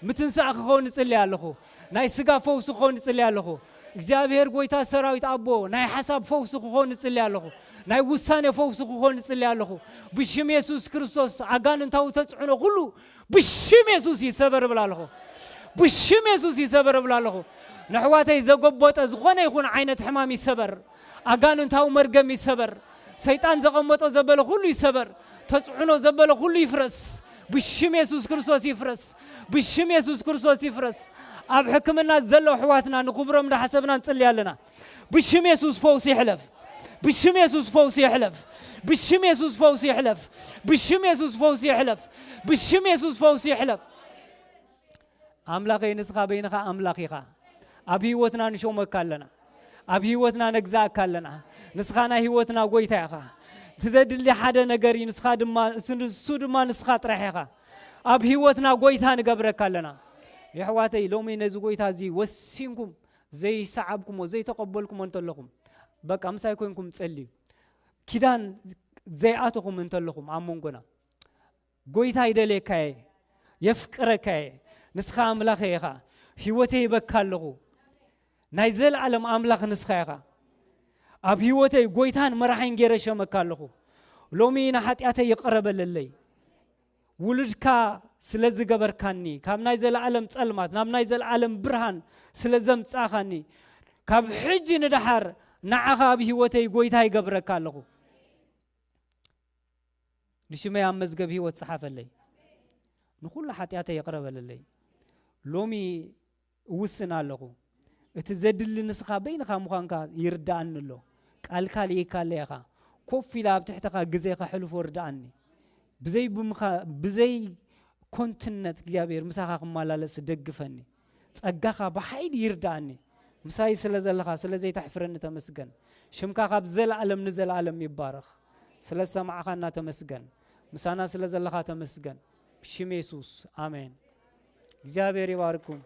ምትንሳእ ክኸውን ጽልይ ኣለኹ። ናይ ስጋ ፈውሲ ክኸውን ጽልይ ኣለኹ። እግዚኣብሔር ጎይታ ሰራዊት ኣቦ ናይ ሓሳብ ፈውሲ ክኾን ጽልይ ኣለኹ። ናይ ውሳኔ ፈውሲ ክኾን ጽልይ ኣለኹ። ብሽም የሱስ ክርስቶስ ኣጋንንታዊ ተጽዕኖ ኩሉ ብሽም የሱስ ይሰበር እብል ኣለኹ። ብሽም የሱስ ይሰበር እብል ኣለኹ። ነሕዋተይ ዘጎበጠ ዝኾነ ይኹን ዓይነት ሕማም ይሰበር። ኣጋንንታዊ መርገም ይሰበር። ሰይጣን ዘቐመጦ ዘበለ ኩሉ ይሰበር። ተጽዕኖ ዘበለ ኩሉ ይፍረስ። ብሽም የሱስ ክርስቶስ ይፍረስ። ብሽም የሱስ ክርስቶስ ይፍረስ። ኣብ ሕክምና ዘለዉ ኣሕዋትና ንኽብሮም እንዳሓሰብና ንጽሊ ኣለና። ብሽም የሱስ ፈውሲ ይሕለፍ። ብሽም የሱስ ፈውሲ ይሕለፍ። ብሽም የሱስ ፈውሲ ይሕለፍ። ብሽም የሱስ ፈውሲ ይሕለፍ። ብሽም የሱስ ፈውሲ ይሕለፍ። ኣምላኸይ ንስኻ በይንኻ ኣምላኽ ኢኻ። ኣብ ህይወትና ንሾመካ ኣለና። ኣብ ህይወትና ነግዛእካ ኣለና። ንስኻ ናይ ህይወትና ጎይታ ኢኻ። እቲ ዘድሊ ሓደ ነገር እዩ፣ ንስኻ ድማ፣ እሱ፣ እሱ ድማ ንስኻ ጥራሕ ኢኻ። ኣብ ህይወትና ጎይታ ንገብረካ ኣለና። የሕዋተይ፣ ሎሚ ነዚ ጎይታ እዚ ወሲንኩም ዘይሰዓብኩሞ፣ ዘይተቐበልኩሞ እንተለኹም፣ በቃ ምሳይ ኮይንኩም ጸልዩ። ኪዳን ዘይኣተኹም እንተለኹም ኣብ መንጎና፣ ጎይታ ይደልየካ እየ፣ የፍቅረካ እየ፣ ንስኻ ኣምላኸ ኢኻ፣ ህይወተይ ይበካ ኣለኹ፣ ናይ ዘለኣለም ኣምላኽ ንስኻ ኢኻ፣ ኣብ ህይወተይ ጎይታን መራሒን ገይረ ሸመካ ኣለኹ። ሎሚ ንሓጢኣተይ ይቕረ በለለይ። ውሉድካ ስለ ዝገበርካኒ፣ ካብ ናይ ዘለኣለም ጸልማት ናብ ናይ ዘለኣለም ብርሃን ስለ ዘምጻኻኒ፣ ካብ ሕጂ ንደሓር ንዓኻ ኣብ ህይወተይ ጎይታ ይገብረካ ኣለኹ። ንሽመይ ኣብ መዝገብ ህይወት ጸሓፈለይ። ንኹሉ ሓጢኣተይ ይቕረ በለለይ። ሎሚ እውስን ኣለኹ። እቲ ዘድሊ ንስኻ በይንኻ ምዃንካ ይርድኣኒ ኣሎ። ቃልካ ልኢካለይ ኢኻ። ኮፍ ኢለ ኣብ ትሕትኻ ግዜ ከሕልፎ ርድኣኒ። ብዘይ ብምኻ-፣ ብዘይ ኮንትነት እግዚኣብሔር ምሳኻ ክመላለስ ደግፈኒ። ጸጋኻ ብሓይሊ ይርድኣኒ። ምሳይ ስለ ዘለኻ፣ ስለ ዘይተሕፍረኒ ተመስገን። ሽምካ ካብ ዘለኣለም ንዘለኣለም ይባረኽ። ስለ ዝሰማዕኻና ተመስገን። ምሳና ስለ ዘለኻ ተመስገን። ብሽም የሱስ፣ ኣሜን። እግዚኣብሔር ይባርኩም።